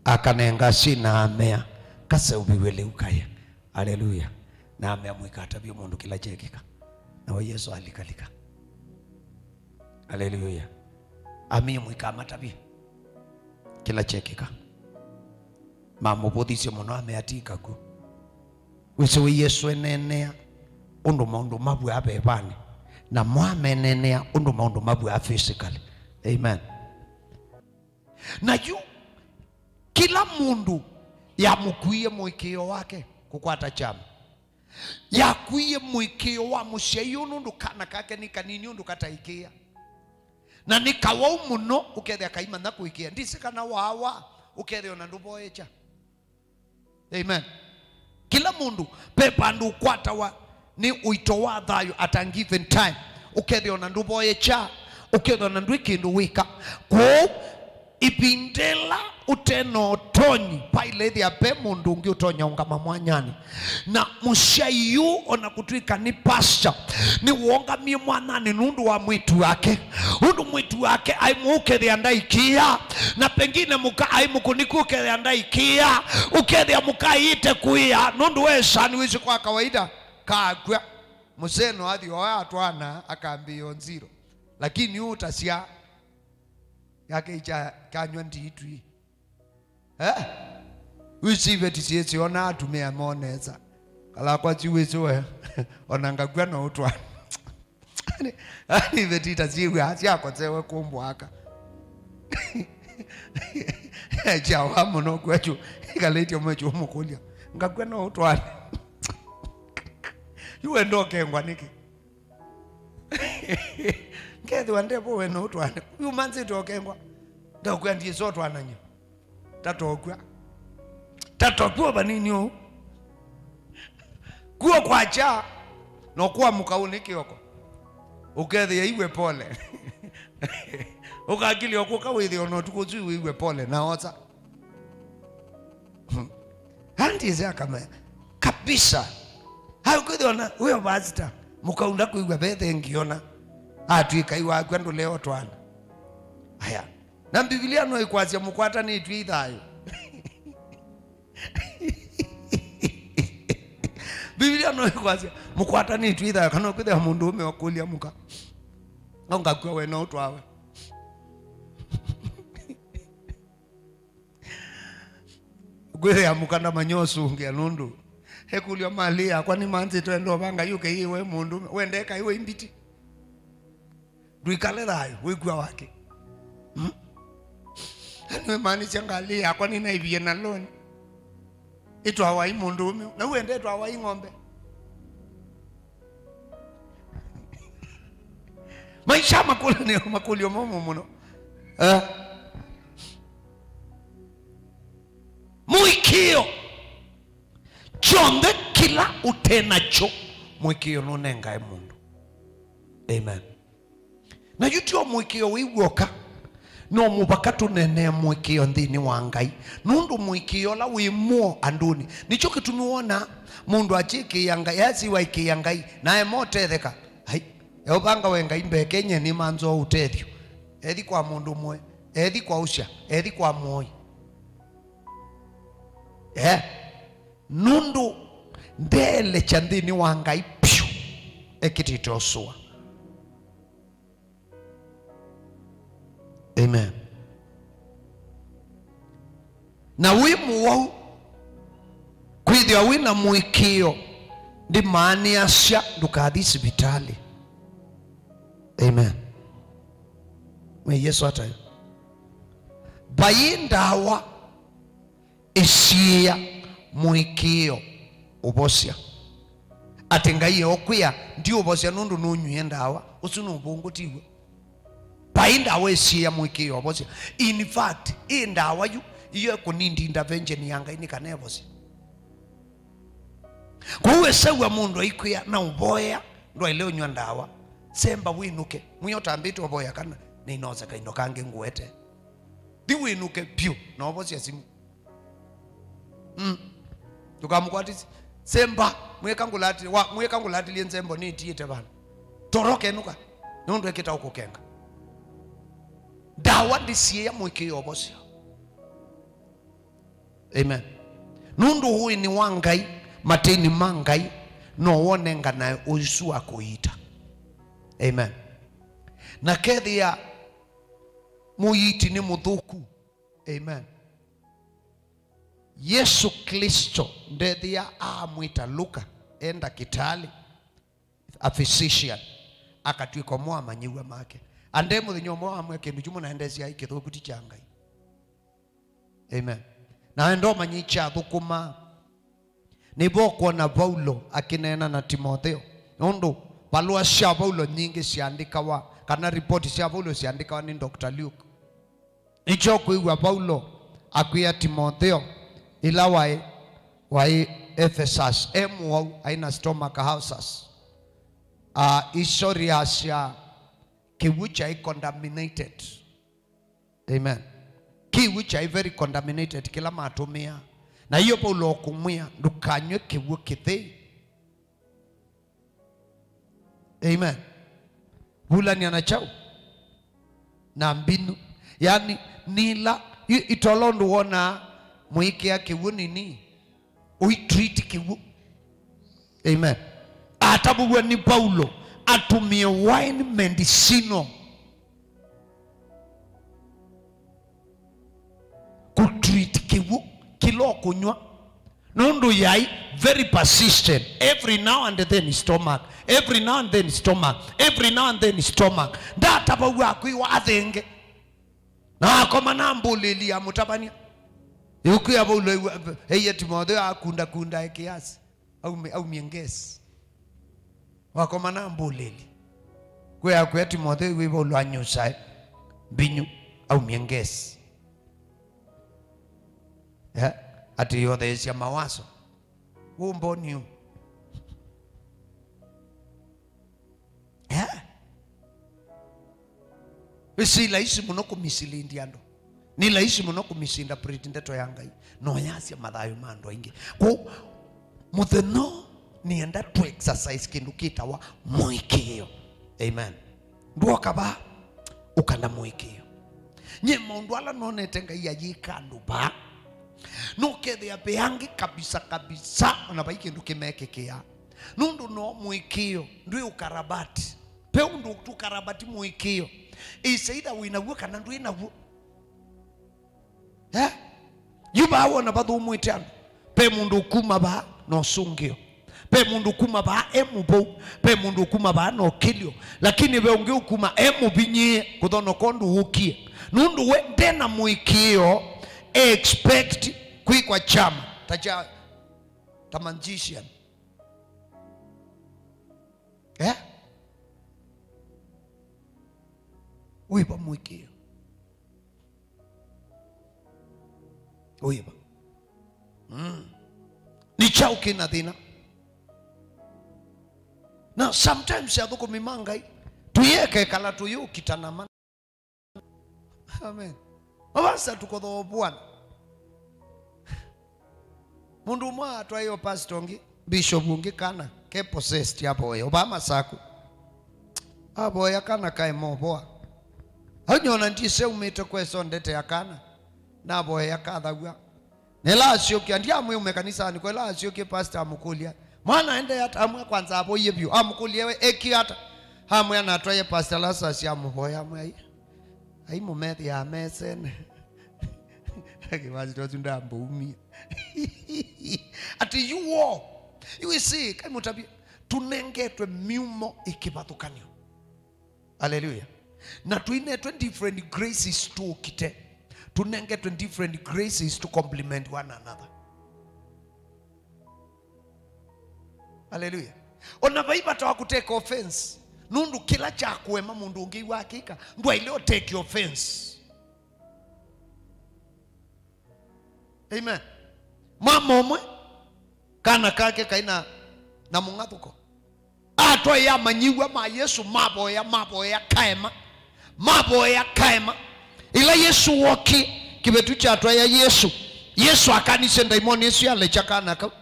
Akanenga syĩ na amea, kaseũvĩw'e lĩu kaye. Aleluya. Na amea mũikatavye mũndũ kĩla kyekĩka. Nawe Yesũ alikalika. Aleluya. Amea mũikamatavye kĩla kyekĩka. Mamũvũthisye mũno, amea ti kakw'ũ. Wĩsĩ wĩ Yesũ eneenea ũndũ maũndũ mavw'aa vevanĩ, na mo ameneenea ũndũ maũndũ mavw'aa physically. Amen. Na yu, kĩla mũndũ yamũkuie mũĩkĩĩo wake kũkwata kyama. Yakuie mũĩkĩĩo wa mũsyai ũũ nũndũ kana kake nĩ kanini ũndũ kataĩkĩĩa. Na nĩ kawau mũno ũkethĩa kaimanya kũĩkĩĩa. Ndisĩ kana waawa ũkethĩa ona ndũvoyekya. Amen. Kĩla mũndũ ve vandũ ũkwatawa nĩ ũito wa thayũ at a given time. Ũkethĩa ona ndũvoyekya, ũkethĩa ona ndwĩ kĩndũ wĩka. Kwoou, ĩvinda ĩla ũte na ũtonyi, vailethĩa ve mũndũ ũngĩ ũtonya ũngama mwanyanĩ. Na mũsyai yu, ona kũtw'ĩka nĩ pastor, nĩwongamie mwanyanĩ nũndũ wa mwĩĩtu wake. Ũndũ mwĩĩtu wake aimũkethĩa ndaikĩa, na pengine mũka aimũkũnĩku ũkethĩa ndaikĩa, ũkethĩa mũka aĩte kũĩa, nũndũ wesa nĩwĩsĩ kwa kawaida kakw'a. Mũsee no athi oya atwana akambĩĩa o nziro. Lakini ũtasya yake icha kanywa ndiitwi. Eh? Wĩsĩ iveti syĩsĩ ona atumĩa monesa. Kalakwa siwĩsĩ we. Ona ngakw'a no ũtwana. Ani, ani iveti ita syĩw'a syakosewe kũmbwaka. Kyawa mũno kwekyo. Ĩkalĩtye mwekyo ũmũkũlya. Ngakw'a no ũtwana. Yu wenda ũkengwa nĩkĩ? Ngethĩwa ndevo we no ũtwane. Yu manzĩte ũkengwa. Ndakwĩa ndiĩsa ũtwanany'o. Tatokw'a. Tatokw'a vanini ũu. Kuo kwakya, no kũamũka ũnĩ kĩoko. Ũkethĩa iwe pole. Ũkakilya ũkũka wĩthĩe ona ũtukũ ũsu wĩiwe pole, na osa. Andi ĩse akame, kabisa. Hayo kwĩthĩwa na, wĩo pastor, mũkaunda kwĩw'a ve thengiona. Atw'ĩka iwakw'a ndũleo twana. Aya. Na Mbivilia no ĩkwasya mũkwatanĩtw'e ithayũ. Mbivilia no ĩkwasya mũkwatanĩtw'e ithayũ, kana ũkwĩthĩa mũndũ ũme wakũlya mũka. Ngakw'a we no ũtwawe. Kwĩthĩa mũka ndamanya ũsũngĩa nũndũ ekũlya malĩ yakwa nĩmanzĩtwe ndova Ngai ũkeiwe mũndũ wendeka iwe imbiti. Ndwĩkale thayũ wĩkw'a wake. Hmm? Nĩwĩmaanisya ngalĩ yakwa nĩnaivie na loan. Ĩtwawa i mũndũũme. Na uende ĩtwawa i ng'ombe. Maisha makũlyo nĩ makũlyo momũ mũno. Eh? Mũĩkĩĩo. Kyonthe kĩla ũte nakyo, mũĩkĩĩo nũnengae mũndũ. Amen. Na yu ti o mũĩkĩĩo wĩ w'oka, no mũvaka tũneenee mũĩkĩĩo nthĩnĩ wa Ngai, nũndũ mũĩkĩĩo ũla wĩ mũo andũnĩ. Nĩkyo kĩtumi wona mũndũ akyĩkĩĩa Ngai, asiwa ĩkĩĩa Ngai, na ema ũtetheka. Ai, eũvanga we Ngai mbee kenye nĩmanzoo ũtethyo. Ethi kwa mũndũ ũmwe, ethi kwa ũsya, ethi kwa mũoi. Eh, nũndũ ndeelekya nthĩnĩ wa Ngai vyũ, ekĩtĩte ũsũa. Amen. Na wĩ mũwau, kwĩthĩwa wĩ na mũĩkĩĩo, ndĩmaanĩasya ndũkathi sivitalĩ. Amen. Mwe Yesu atayo. Vai ndawa ĩsiĩĩa mũĩkĩĩo ũvosya. Atĩ Ngai eũkwĩa, ndiũvosya nũndũ nũnywie ndawa, ũsu nĩ ũvũngũ, tiw'o? Vai ndawa ĩsiĩĩa mũĩkĩĩo ũvosya. In fact, ĩ ndawa yu, iyo ĩkũnindi intervention ya Ngai nĩ kana ĩvosye. Kwoou ĩsew'a mũndũ aikwĩa na ũvoea, ndwaĩle ũnyw'a ndawa. Semba wĩnũke. Mwĩo ũtambĩte ũvoya kana nĩinosa kaindo kangĩ ngũete. Thi wĩnũke vyũ na ũvosya simũ. Mm. Ndũkamũkwatĩsye. Semba, mwĩka ngũlati-, wa, mwĩka ngũlatĩlye nzembo nĩtiĩte vandũ. Toroka, enũka. Nũndũ ekĩta ũkũkenga. Ndawa ndĩsiĩĩa mũĩkĩĩo ũvosyo. Amen. Nũndũ ũĩnĩ wa Ngai, matĩnĩ ma Ngai, no wonenganae ũisu wa kũiita. Amen. Na kethĩa mũiiti nĩ mũthũku. Amen. Yesu Kristo ndethĩa aamwĩta Luka, e ndakĩtalĩ, a physician, akatw'ĩka ũmwe wa amanyĩw'a make. Ande mũthenya ũmwe wamwĩa kĩndũ kyu mũnaendeesya kĩthũku ti kya Ngai. Amen. Na enda ũmanye kyathũkũma. Nĩvo ũkwona Vaulo akĩneena na Timotheo, nũndũ valũa sya Vaulo nyingĩ syaandĩkawa, kana ripoti sya Vaulo syaandĩkawa nĩ Doctor Luke. Nĩkyo kwĩw'a Vaulo akwĩa Timotheo, ĩla waĩ, waĩ Ephesus, e mũwau, aĩ na stomach ulcers. Ah, history yasya kĩw'ũ kyaĩ contaminated. Amen. Kĩw'ũ kyaĩ very contaminated kĩla matũmĩaa. Na iyo Vaulo ũkũmwĩa, ndũkanyw'e kĩw'ũ kĩthei. Amen. Vulania na kyaũ? Na mbinyu. Yani, nĩla, i-, itola ũndũ wonaa mũikĩa kĩw'ũ nini, ũitreat kĩw'ũ. Amen. Atavũw'a nĩ Vaulo, atũmĩe wine medicinal. Kũtreat kĩw'ũ kĩla ũkũnyw'a. Nũndũ yaĩ very persistent. Every now and then stomach. Every now and then stomach. Every now and then stomach. Ndatavaw'a akwĩwa athenge. Na akoma na mbũlĩli ya mũtavany'a. Ĩũkwĩa Vaulo ĩw'a-, ĩie Timotheo akundakunda e kĩasi. Aumie, aumie ngesi. Wakoma na mbũlĩli. Kwĩa kwĩa Timotheo ĩw'ĩ Vaulo anyusae mbinyu, aumie ngesi. Eh? Atĩ yotheesya mawaso. Wũmboni ũ? Ĩsĩ, nĩ laisi mũno kũmisilindi andũ. Nĩ laisi mũno kũmisinterpret ndeto ya Ngai. No yasya mathayũ ma andũ aingĩ. Kwoou, mũthenya ũũ nĩenda tũ exercise kĩndũ kĩtawa mũĩkĩĩo. Amen. Ndwoka vaa ũkana mũĩkĩĩo. Nyie maũndũ ala nonete Ngai ayĩka andũ vaa, nũkethĩa ve angĩ kabisa kabisa, ona vai kĩndũ kĩmekĩkĩaa. Nũndũ no mũĩkĩĩo, ndwĩ ũkarabati. Ve ũndũ tũkarabati mũĩkĩĩo. It's either wĩ naw'o kana ndwĩ naw'o. Eh? Yu vaa wona vathũmũĩte andũ. Ve mũndũ ũkuma vaa na ũsũngĩo. Ve mũndũ ũkuma vaa e mũvou. Ve mũndũ ũkuma vaa na ũkĩlyo. Lakini ve ũngĩ ũkuma e mũvinyĩĩe kũthonoka ũndũ wũkie. Nũndũ we ndena mũĩkĩĩo, e expect kwĩkwa kyama ta kya, ta magician. Eh? Wĩva mũĩkĩĩo? Wĩva? Mm. Nĩ kyaũ kĩna thĩna? Na sometimes athũkũmi ma Ngai, tũyekekala tũyũkitana mana. Amen. Mavasa tũkothoa Bwana. Mũndũ ũmwe atwaĩe pastor ũngĩ, bishop ũngĩ kana ke possessed avoya. Ũvaa Masaku. Avoya kana kaĩ movoa. Au nyona ndiseumĩte kweso ndete ya kana. Navoya kathaw'a. Nĩla asyũkia, ndiamwĩume kanisanĩ, kwa ĩla asyũkie pastor amũkũlya, "Mwana aendee ata?" Amwĩa, "Kwanza avoie vyũ." Amũkũlya, "We, eki ata?" Amwĩa, "Natwaie pastor Lazarus amũvoya." Amwĩa, "Ai, ai mũmethĩaa mesene." Ake pastor ũsu ndambũumie. Ati you all. You see, kai mũtavye, tũnengetwe miumo ĩkĩvathũkanio. Haleluya. Na tũinetwe different graces tũkite. Tũnengetwe different graces to complement one another. Haleluya. Ona vai vata wa kũteka offense. Nũndũ kĩla kya kũema mũndũ ũngĩ wakĩka, ndwaĩle ũteke offense. Amen. Mama ũmwe, kana kake kaĩ na, na mũng'athũko. Atwaĩe amanyĩw'a ma Yesũ, mavoya, mavoya kaema. Mavoya kaema. Ĩla Yesũ wokie, kĩveti kyatwaĩa Yesũ. Yesũ akanisye ndaimoni ĩsu yalekya kana kau.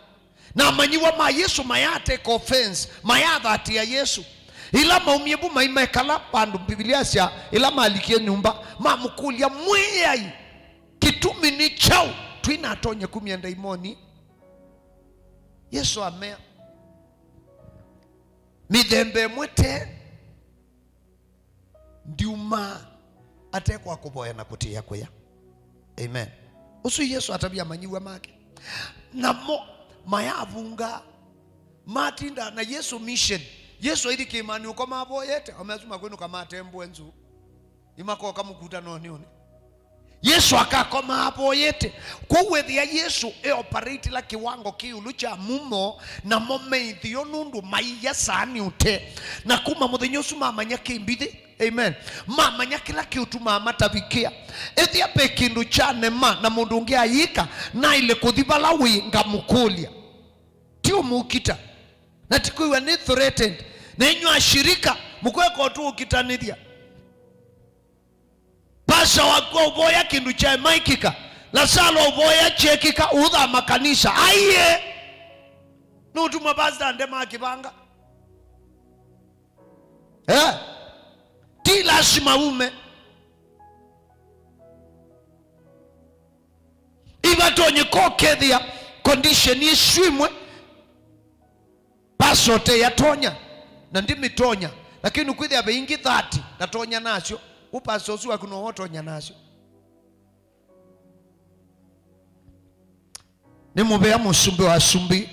Na amanyĩw'a ma Yesũ mayateka offense, mayathatĩa Yesũ. Ĩla maumie vu maimekala vandũ, Mbivilia yasya, ĩla malikie nyũmba, mamũkũlya, "Mwĩai, kĩtumi nĩ kyaũ twĩnatonya kumya ndaimoni?" Yesũ amea, "Mĩthemba ĩmwe te ndiumaa ate kwa kũvoya na kũtĩĩa kũya." Amen. Ũsu Yesũ atavya amanyĩw'a make. Namo mayavunga, matinda na Yesũ mission. Yesũ aithi kĩĩmanĩ ũko mavoyete, amesu makwĩnũka matembwe nzũ. Nĩmakoka mũkutanonĩ ũnĩ. Yesũ akakoma avoyete. Kwoou wĩthĩa Yesũ e operate la kĩwango kĩ ĩũlũ kya mumo, namo meĩthĩo nũndũ maia saani ũte. Na kuma mũthenya ũsu mamanya kĩ mbithĩ. Amen. Mamanya kĩla kĩũtumaa matavikĩa. Ethĩa ve kĩndũ kyanema na mũndũ ũngĩ ayĩka, naĩle kũthi vala wĩ ngamũkũlya. Ti ũmũkita. Na ti kwĩw'a nĩ threatened. Na inyw'a ashirika, mũkweka ũtũũkitanĩthya. Pasa waku ũvoya kĩndũ kyaĩ maikika. Lasalo ũvoya kyekika, ũthama kanisa. Aiye. Nũtuma pasta nde makĩvanga. Eh? Ti lasima ume. Ivatonye kokethĩa condition isu imwe. Pasa ũte yatonya, na ndimĩtonya, lakini kwĩthĩa ve ingĩ thirty ndatonya nasyo, ũ pasa ũsu waku no ũtonya nasyo. Nĩ mũvea mũsumbĩ wa asumbĩ,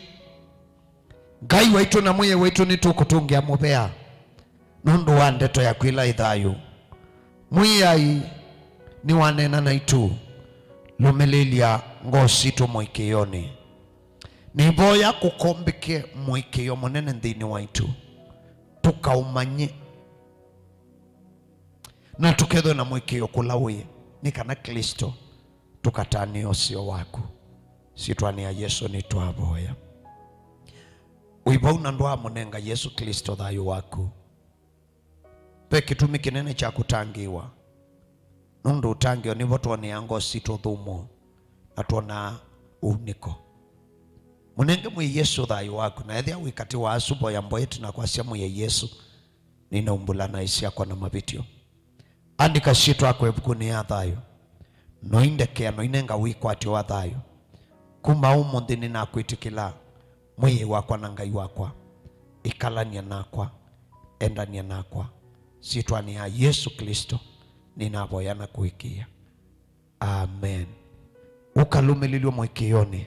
Ngai waitũ na Mwĩai waitũ, nĩtũkũtũngĩa mũvea nũndũ wa ndeto yaku ĩla ĩ thayũ. Mwĩai nĩwaneena naitũ, lũmĩlĩlya ngoo sitũ mũĩkĩĩonĩ. Nĩvoya kũkombĩke mũĩkĩĩo mũnene nthĩnĩ waitũ, tũkaũmanye, na tũkethwe na mũĩkĩĩo kũla wĩ, nĩ kana Klĩsto tũkatanĩe ũseo waku. Syĩtwanĩ ya Yesũ nĩtwavoya. Wĩ vau na ndwaamũnenga Yesũ Klĩsto thayũ waku, ve kĩtumi kĩnene kya kũtangĩĩwa. Nũndũ ũtangĩĩo nĩvo twonea ngoo sitũ ũthũmũo na twonaa ũunĩko. Mũnenge Mwĩai Yesũ thayũ waku, na ethĩa wĩ katĩ wa asu, voya mboya ĩtina kwasya, Mwĩai Yesũ, nĩnaumbũla naĩ syakwa na mavĩtyo. Andĩka syĩtwa yakwa ĩvukunĩ ya thayũ, noindekea, noinenga wĩkwatyo wa thayũ. Kuma ũmũnthĩ nĩnakwĩtĩkĩla, Mwĩai wakwa na Ngai wakwa. Ĩkalany'a nakwa, endany'a nakwa. Syĩtwanĩ ya Yesũ Klĩsto nĩnavoya na kũĩkĩĩa. Amen. Ũkalũmĩlĩlw'e mũĩkĩĩonĩ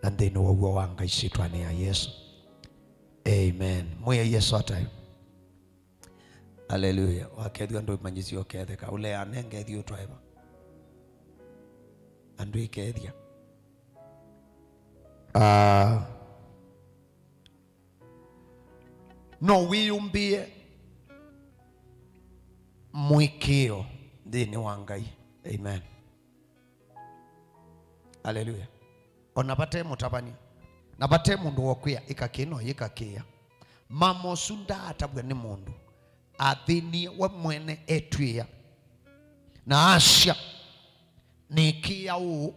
na nthĩnĩ wa w'o wa Ngai syĩtwanĩ ya Yesũ. Amen. Mwĩai Yesũ ataĩwe. Aleluya. Wakethw'a ndũimanyĩsya ũketheka. Ũleanenge ĩthyĩ ũtwaĩva. Andũ ĩkethya. Ah. No wĩyũmbĩe mũĩkĩĩo nthĩnĩ wa Ngai. Amen. Aleluya. O na vate mũtavany'a, na vate mũndũ wokwĩa, ĩka kĩĩ, no yĩka kĩĩa. Mama ũsu ndaatavw'a nĩ mũndũ. Athĩnie we mwene etw'ĩĩa. Na asya, nĩkĩĩa ũũ,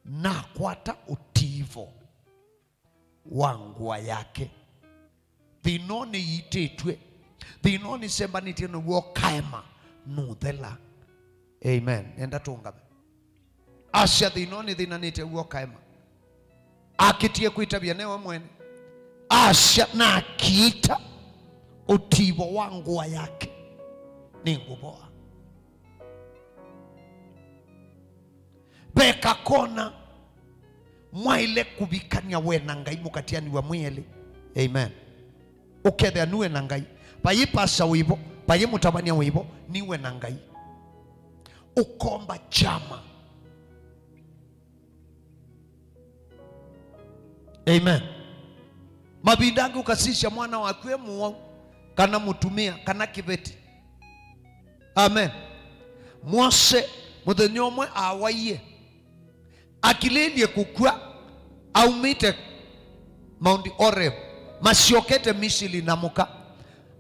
nakwata ũtivo wa ngũa yake. Thĩna ũũ nĩyitĩtw'e. Thĩna ũũ nĩsembanĩtye naw'o ũkaema, nũthela. Amen. Nenda tũngame. Asya thĩna ũũ nĩthĩnanĩtye w'o ũkaema. Akĩtie kwĩtavya newe mwene. Asya nakiita ũtivo wa ngũa yake. Nĩngũvoa. Ve kakona mwaĩle kũvikany'a we na Ngai mũkatianĩw'a mwĩ elĩ. Amen. Ũkethĩa nue na Ngai. Vayĩ pasa wĩvo, vayĩ mũtavany'a wĩvo, niwe na Ngai. Ũkomba kyama. Amen. Mavinda angĩ ũkasisya mwana waku e mũwau, kana mũtumĩa, kana kĩveti. Amen. Mose mũthenya ũmwe awaie, akilĩĩlye kũkw'a, aumĩte Mount Horeb, masyokete Misili na mũka.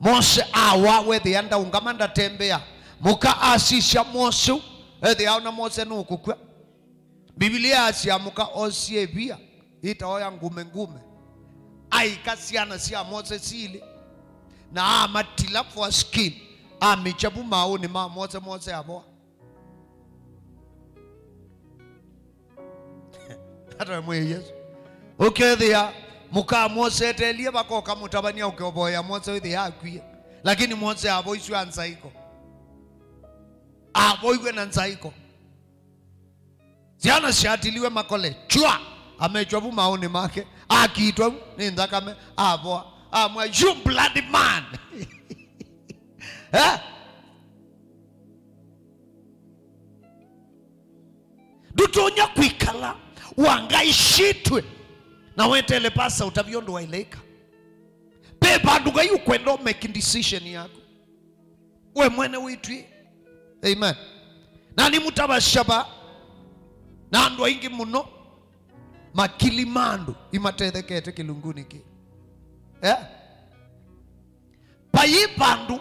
Mose awa, wethĩa ndaũngama, ndatembea. Mũka asisya Mose, ethĩa ona Mose nũkũkw'a. Mbivilia yasya mũka osie ĩvia, ĩtaoya ngume ngume, aika syana sya Mose silĩ, na amatila foreskin, amĩkya vu maaũnĩ ma Mose, Mose avoa. Ata we Mwĩai Yesũ. Ũkethĩa mũka Mose eteelie vakoka mũtavany'a ũkeovoya Mose wĩthĩa akwie. Lakini Mose avoisw'a nzaiko. Avoiw'e na nzaiko. Syana syatiliwe makole, chwa, amekya vu maaũnĩ make, akiitwa vu nĩ nthakame, avoa, amwĩa, "You bloody man!" Eh? Ndũtonya kwĩkala wangaĩshĩtwe na wetele pasa ũtavya ũndũ waĩle ĩka. Ve vandũ Ngai ũkwenda ũ make decision yaku. We mwene wĩtw'ĩ. Amen. Na nĩmũtavasya va, na andũ aingĩ mũno, makili ma andũ imatethekete kĩlungunĩ kĩĩ. Eh? Vayĩ vandũ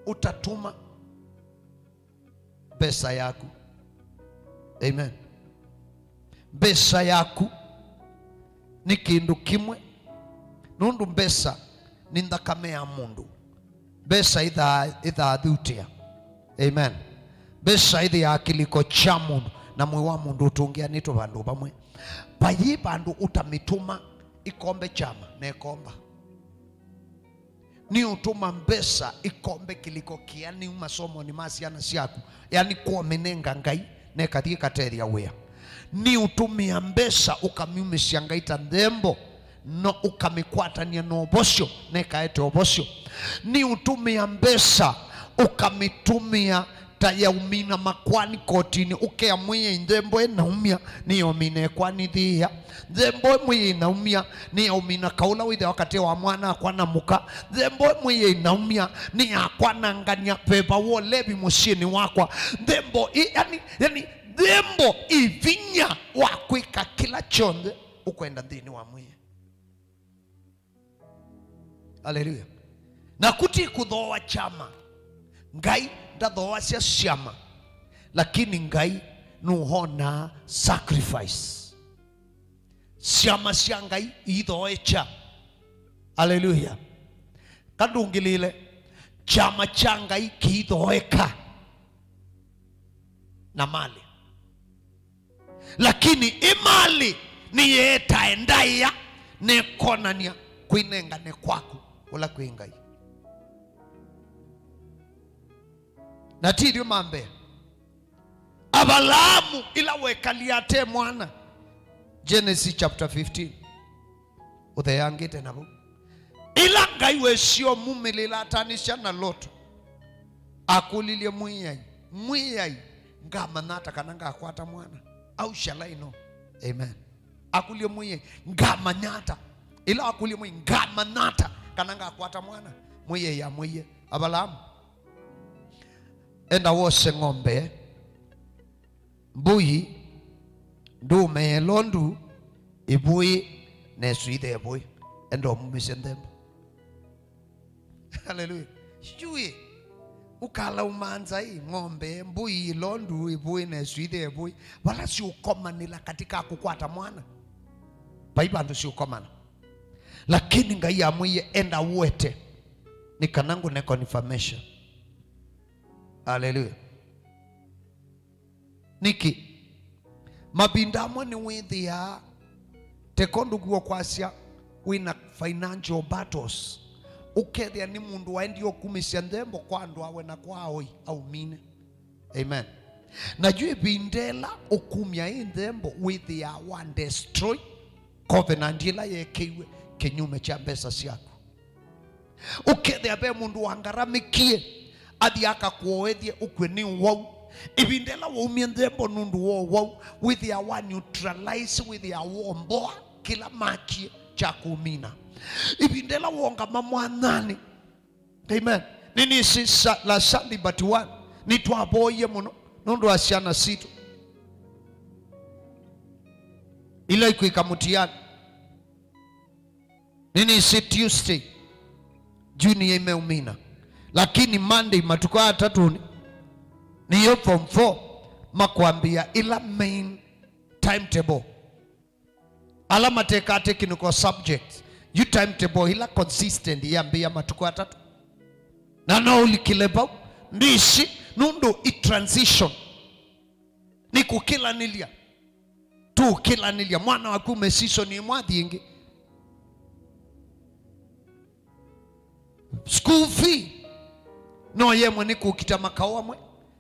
ũtatũma mbesa yaku. Amen. Mbesa yaku nĩ kĩndũ kĩmwe, nũndũ mbesa nĩ nthakame ya mũndũ. Mbesa ithaa, ithaa thutia. Amen. Mbesa ĩthĩaa kĩlĩko kya mũndũ, na mwĩĩ wa mũndũ ũtũngĩanĩtwe vandũ vamwe. Vayĩ vandũ ũtamĩtũma ĩkombe kyama, na ĩkomba. Nĩũtũma mbesa ĩkombe kĩlĩko kĩanĩu masomonĩ ma syana syaku, yani kwomĩnenga Ngai, na ĩkathiĩ ĩkatethya wĩa. Nĩũtũmĩa mbesa ũkamyumĩsya Ngai ta nthembo, no ũkamĩkwatany'a na ũvosyo, na ĩkaete ũvosyo. Nĩũtũmĩa mbesa ũkamĩtũmĩa ta ya ũmina makwani kotinĩ, ũkea Mwĩai, nthembo ĩnaumya nĩ ya ũmina ĩkwani thĩĩa. Nthembo ĩ Mwĩai ĩnaumya nĩ ya ũmina kaũla wĩthĩawa katĩ wa mwana-a-kwa na mũka. Nthembo ĩ Mwĩai ĩnaumya nĩ ya kwanangany'a veva wa ũlevi mũsyĩnĩ wakwa. Nthembo ĩ, yani, yani, nthembo ĩ vinya wa kwĩka kĩla kyonthe ũkwenda nthĩnĩ wa Mwĩai. Aleluya. Na kuti kũthooa kyama. Ngai ndathooasya syama, lakini Ngai nũonaa sacrifice. Syama sya Ngai iithooekya. Aleluya. Kandũngĩlĩle, kyama kya Ngai kĩithooeka na malĩ. Lakini ĩ malĩ nĩyĩetae ndaĩa, nĩkonany'a kwĩnengane kwaku ũla kwĩ Ngai. Na ti ithyĩ ma mbee. Avalaamu ĩla wekalie ate mwana, Genesis chapter fifteen, ũtheangĩte na vau. Ĩla Ngai wesie ũmumĩlĩla atanĩsya na Loto, akũlilye Mwĩai, "Mwĩai, ngamanya ata kana ngakwata mwana? How shall I know?" Amen. Akũlilye Mwĩai, "Ngamanya ata?" Ĩla akũlilye Mwĩai, "Ngamanya ata kana ngakwata mwana?" Mwĩai amwĩie, "Avalaamu, enda wose ng'ombe, mbũi, ndũũme ya ĩlondu, ĩvũĩ, na ĩsũithe ĩvũĩ. Enda ũmumĩsye nthembo." Haleluya. Sijui ũkalauma nza ĩ, ng'ombe, mbũi, ĩlondu, ĩvũĩ, na ĩsũithe ĩvũĩ, vala siũkomanĩla katika kũkwata mwana. Vai vandũ siũkomana. Lakini Ngai amwĩie, "Enda ũete, nĩ kana ngũne confirmation." Haleluya. Nĩkĩ? Mavinda amwe nĩwĩthĩaa, teko ndũkw'a kwasya wĩna financial battles, ũkethĩa nĩ mũndũ waendie ũkumĩsya nthembo kwa andũ awe na kwa aoi aumine. Amen. Na yu ĩvinda ĩla ũkumya ĩ nthembo, wĩthĩaa wa destroy covenant ĩla yekĩiwe kĩnyume kya mbesa syaku. Ũkethĩa ve mũndũ wangaramĩkie, athi akakuoethye ũkw'e nĩ ũwau. Ĩvinda ĩla waumie nthembo nũndũ wa ũwau, wĩthĩaa wa neutralize, wĩthĩaa womboa kĩla makie kya kũmina. Ĩvinda ĩla wongama mwanyanĩ, amen. Nĩnĩsĩ sa-, la Sunday but one, nĩtwavoie mũno nũndũ wa syana sitũ ila ikwĩka mũtiani. Nĩnĩsĩ Tuesday, junior imeumina. Lakini Monday, matukũ atatũnĩ, nĩyo form four makwambĩa ila main timetable. Ala mateka technical subjects, yu timetable ila consistent yambĩa matukũ atatũ. Na no ũlikile vau, ndĩsĩ, nũndũ i transition. Nĩ kũkĩlanĩlya. Tũkĩlanĩlya. Mwana waku me season ĩmwe athi ĩngĩ. School fee no yemwe nĩ kũkita makaũ amwe,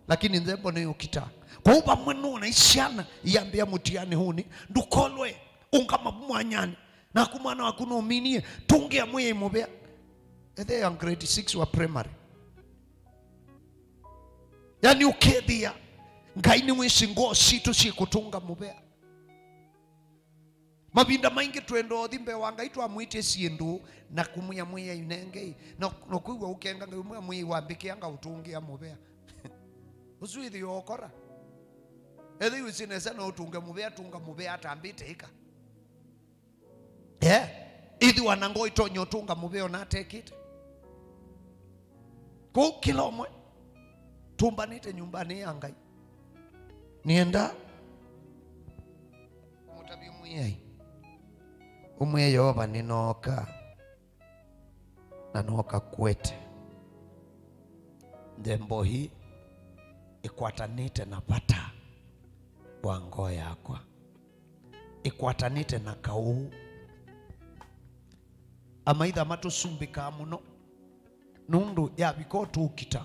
lakini nthembo nĩ ũkita. Kwoou vamwe nũna isyana iyambĩa mũtiani hũnĩ, ndũkolwe, ũngama vu mwanyanĩ. Naku mwana waku nũminie, tũngĩa Mwĩai mũvea. Ethe ya grade six wa primary. Yani ũkethĩa, Ngai nĩwĩsĩ ngoo sitũ syĩkũtũnga mũvea. Mavinda maingĩ twenda ũthi mbee wa Ngai twamwĩtye syĩndũ na kũmwĩa Mwĩai nengei. Na, na kwĩw'a ũkenga Ngai ũmwĩa Mwĩai wambĩkĩa ngaũtũngĩa mũvea. Ũsu ĩthĩ yokora. Ethĩwa wĩsĩ nesa no ũtũnge mũvea, tũnga mũvea atambĩte ĩka. Eh, ĩthĩwa na ngoo ĩtonya ũtũnga mũvea ona atekĩte. Kũu kĩla ũmwe tũmbanĩte nyũmbanĩ ya Ngai. Nĩenda ũmũtavye Mwĩai, ũmwĩe, "Yeova, nĩnooka, na nooka kũete. Nthembo ĩĩ ĩkwatanĩte na vata wa ngoo yakwa, ĩkwatanĩte na kaũ." Amaitha matũsumbĩkaa mũno. Nũndũ yavika ũtũkita,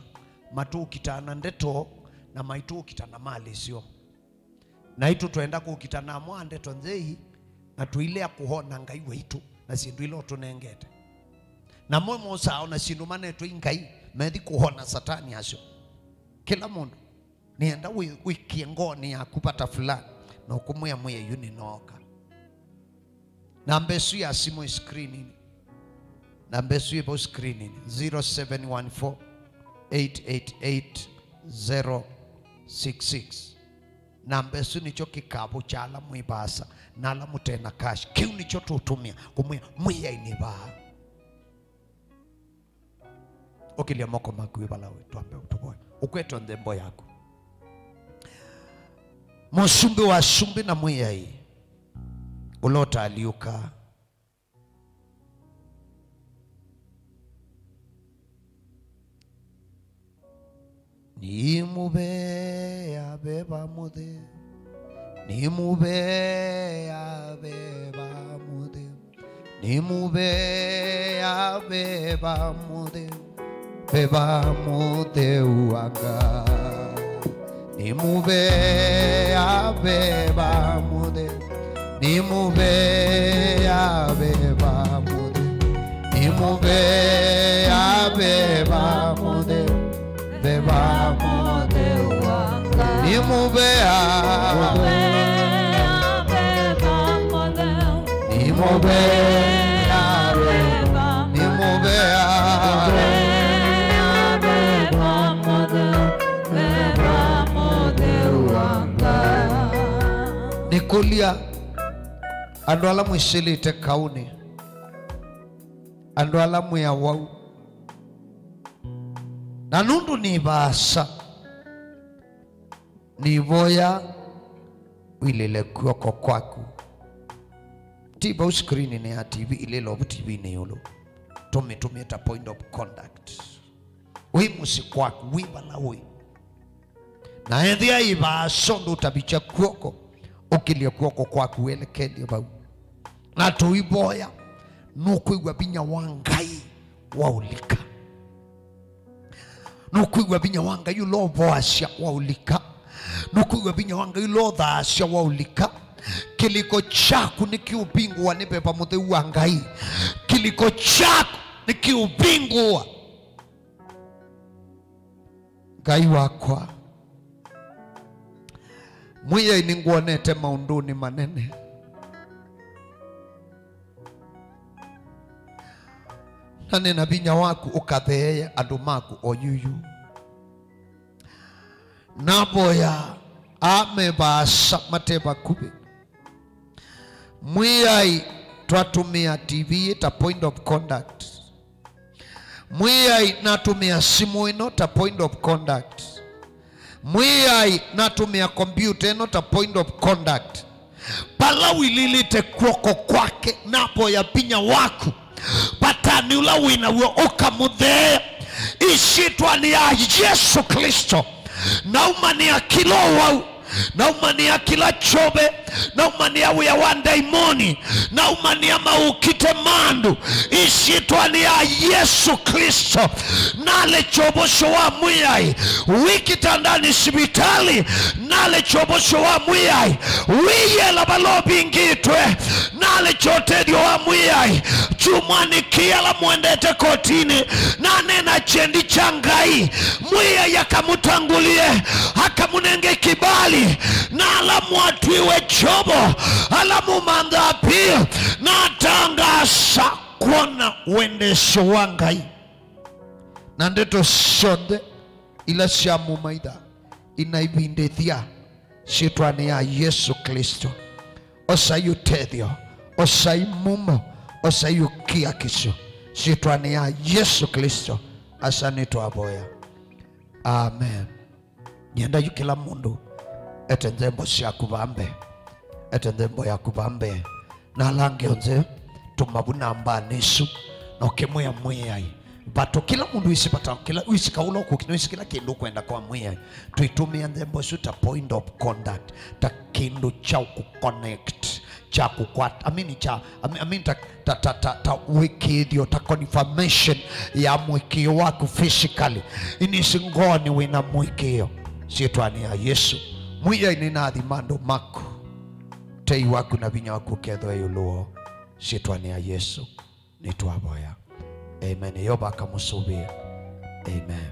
matũkitaa na ndeto, na maitũkita na malĩsyo. Naitũ twenda kũkita na amwe a ndeto nzei, na tũilea kũhona Ngai waitũ na syĩndũ ila ũtũnengete. Namo mosaa ona syĩndũ manetwe i Ngai, methi kũhona Satani asyo. Kĩla mũndũ. Nĩenda wĩ-, wĩkĩe ngoonĩ yaku vata fulani, na ũkũmwĩa Mwĩai, "Yu nĩnooka." Namba ĩsu ya simũ ĩ screeninĩ. Namba ĩsu ĩ vau screeninĩ, zero seven one four, eight eight eight, zero six six. Namba ĩsu nĩkyo kĩkavũ kya ala mwĩ vaasa na ala mũte na cash. Kĩu nĩkyo tũũtũmĩa kũmwĩa, "Mwĩai nĩ vaa." Ũkĩlya moko maku wĩ vala ũĩ, twambe tũvoye. Ũkwete nthembo yaku. Mũsumbĩ wa asumbĩ na Mwĩai, ũla ũtaalyũka. Nĩmũvea veva mũtheu, nĩmũvea veva mũtheu, nĩmũvea veva mũtheu, veva mũtheu wa Ngai. Nĩmũvea veva mũtheu, nĩmũvea veva mũtheu, nĩmũvea veva mũtheu, veva mũtheu wa Ngai. Nĩmũvea, nĩmũvea, nĩmũvea, nĩkũlya andũ ala mwĩsĩlĩte kaũnĩ, andũ ala mwĩ awau, na nũndũ nĩ vaasa, nĩvoya ũilĩle kw'oko kwaku. Ti vau screen-inĩ ya T V, ilĩla ovu T V-inĩ ĩũlũ. Tũmĩtũmĩe ta point of contact. Wĩ mũsyĩ kwaku, wĩ vala ũĩ. Na ethĩa ĩvaasa ũndũ ũtavikya kw'oko, ũkĩlye kw'oko kwaku welekely'e vau. Na tũivoya, nũkwĩw'a vinya wa Ngai wa ũlika. Nũkwĩw'a vinya wa Ngai ũla ũvoasya wa ũlika. Nũkwĩw'a vinya wa Ngai ũla ũthaasya wa ũlika. Kĩlĩko kyaku nĩkĩũvingũa nĩ veva mũtheu wa Ngai. Kĩlĩko kyaku nĩkĩũvingũa. Ngai wakwa, Mwĩai, nĩngwonete maũndũnĩ manene, na nĩ na vinya waku ũkatheeye andũ maku o yuyu. Navoya aa me vaasa mate vakuvĩ. Mwĩai, twatũmĩa T V ta point of contact. Mwĩai, natũmĩa simũ ĩno ta point of contact. Mwĩai, natũmĩa kombiũta ĩno ta point of contact. Vala ũilĩlĩte kw'oko kwake, navoya vinya waku, vatanĩ ũla wĩ naw'o ũkamũtheea. Ĩsyĩtwanĩ ya Yesũ Klĩsto, naumanĩa kĩla ũwau. Naumanĩa kĩla kyove, naumanĩa wĩa wa ndaimoni, naumanĩa maũkite ma andũ, ĩsyĩtwanĩ ya Yesũ Klĩsto. Nalekya ũvosyo wa Mwĩai wĩ kĩtandanĩ sivitali, nalekya ũvosyo wa Mwĩai wĩ yela vala ũvingĩtwe, nalekya ũtethyo wa Mwĩai kyumwanĩ kĩĩ ala mũendete kotinĩ, naneena kyendi kya Ngai. Mwĩai akamũtangũlye, akamũnenge kĩvali, na ala mwatwiwe kyovo, ala mũmanthaa piũ, natangaasa kwona wendesyo wa Ngai. Na ndeto syonthe ila syamũmaitha inaivindĩthya syĩtwanĩ ya Yesũ Klĩsto. Osai ũtethyo, osai mumo, osai ũkiakisyo syĩtwanĩ ya Yesũ Klĩsto. Asa nĩtwavoya. Amen. Nyenda yu kĩla mũndũ ete nthembo syaku vambe, ete nthembo yaku vambe, na ala angĩ onthe tũmavu nambanĩ isu, na ũkĩmwĩa Mwĩai vatũ. Kĩla mũndũ wĩsĩ vata, kĩla wĩsĩ kaũla ũkũkina, wĩsĩ kĩla kĩndũ ũkwenda kwa Mwĩai. Twĩtũmĩa nthembo isu ta point of contact, ta kĩndũ kya kũconnect, kya kũkwata, I mean, kya, I mean, I mean, ta, ta, ta, ta, ta wĩkĩĩthyo, ta confirmation ya mũĩkĩĩo waku physically. Inisi ngoonĩ wĩna mũĩkĩĩo. Syĩtwanĩ ya Yesũ. Mwĩai nĩnathima andũ maku. Tei waku na vinya waku ũkethwe ĩũlũ woo. Syĩtwanĩ ya Yesũ nĩtwavoya. Amen. Yeova akamũsũvĩa. Amen.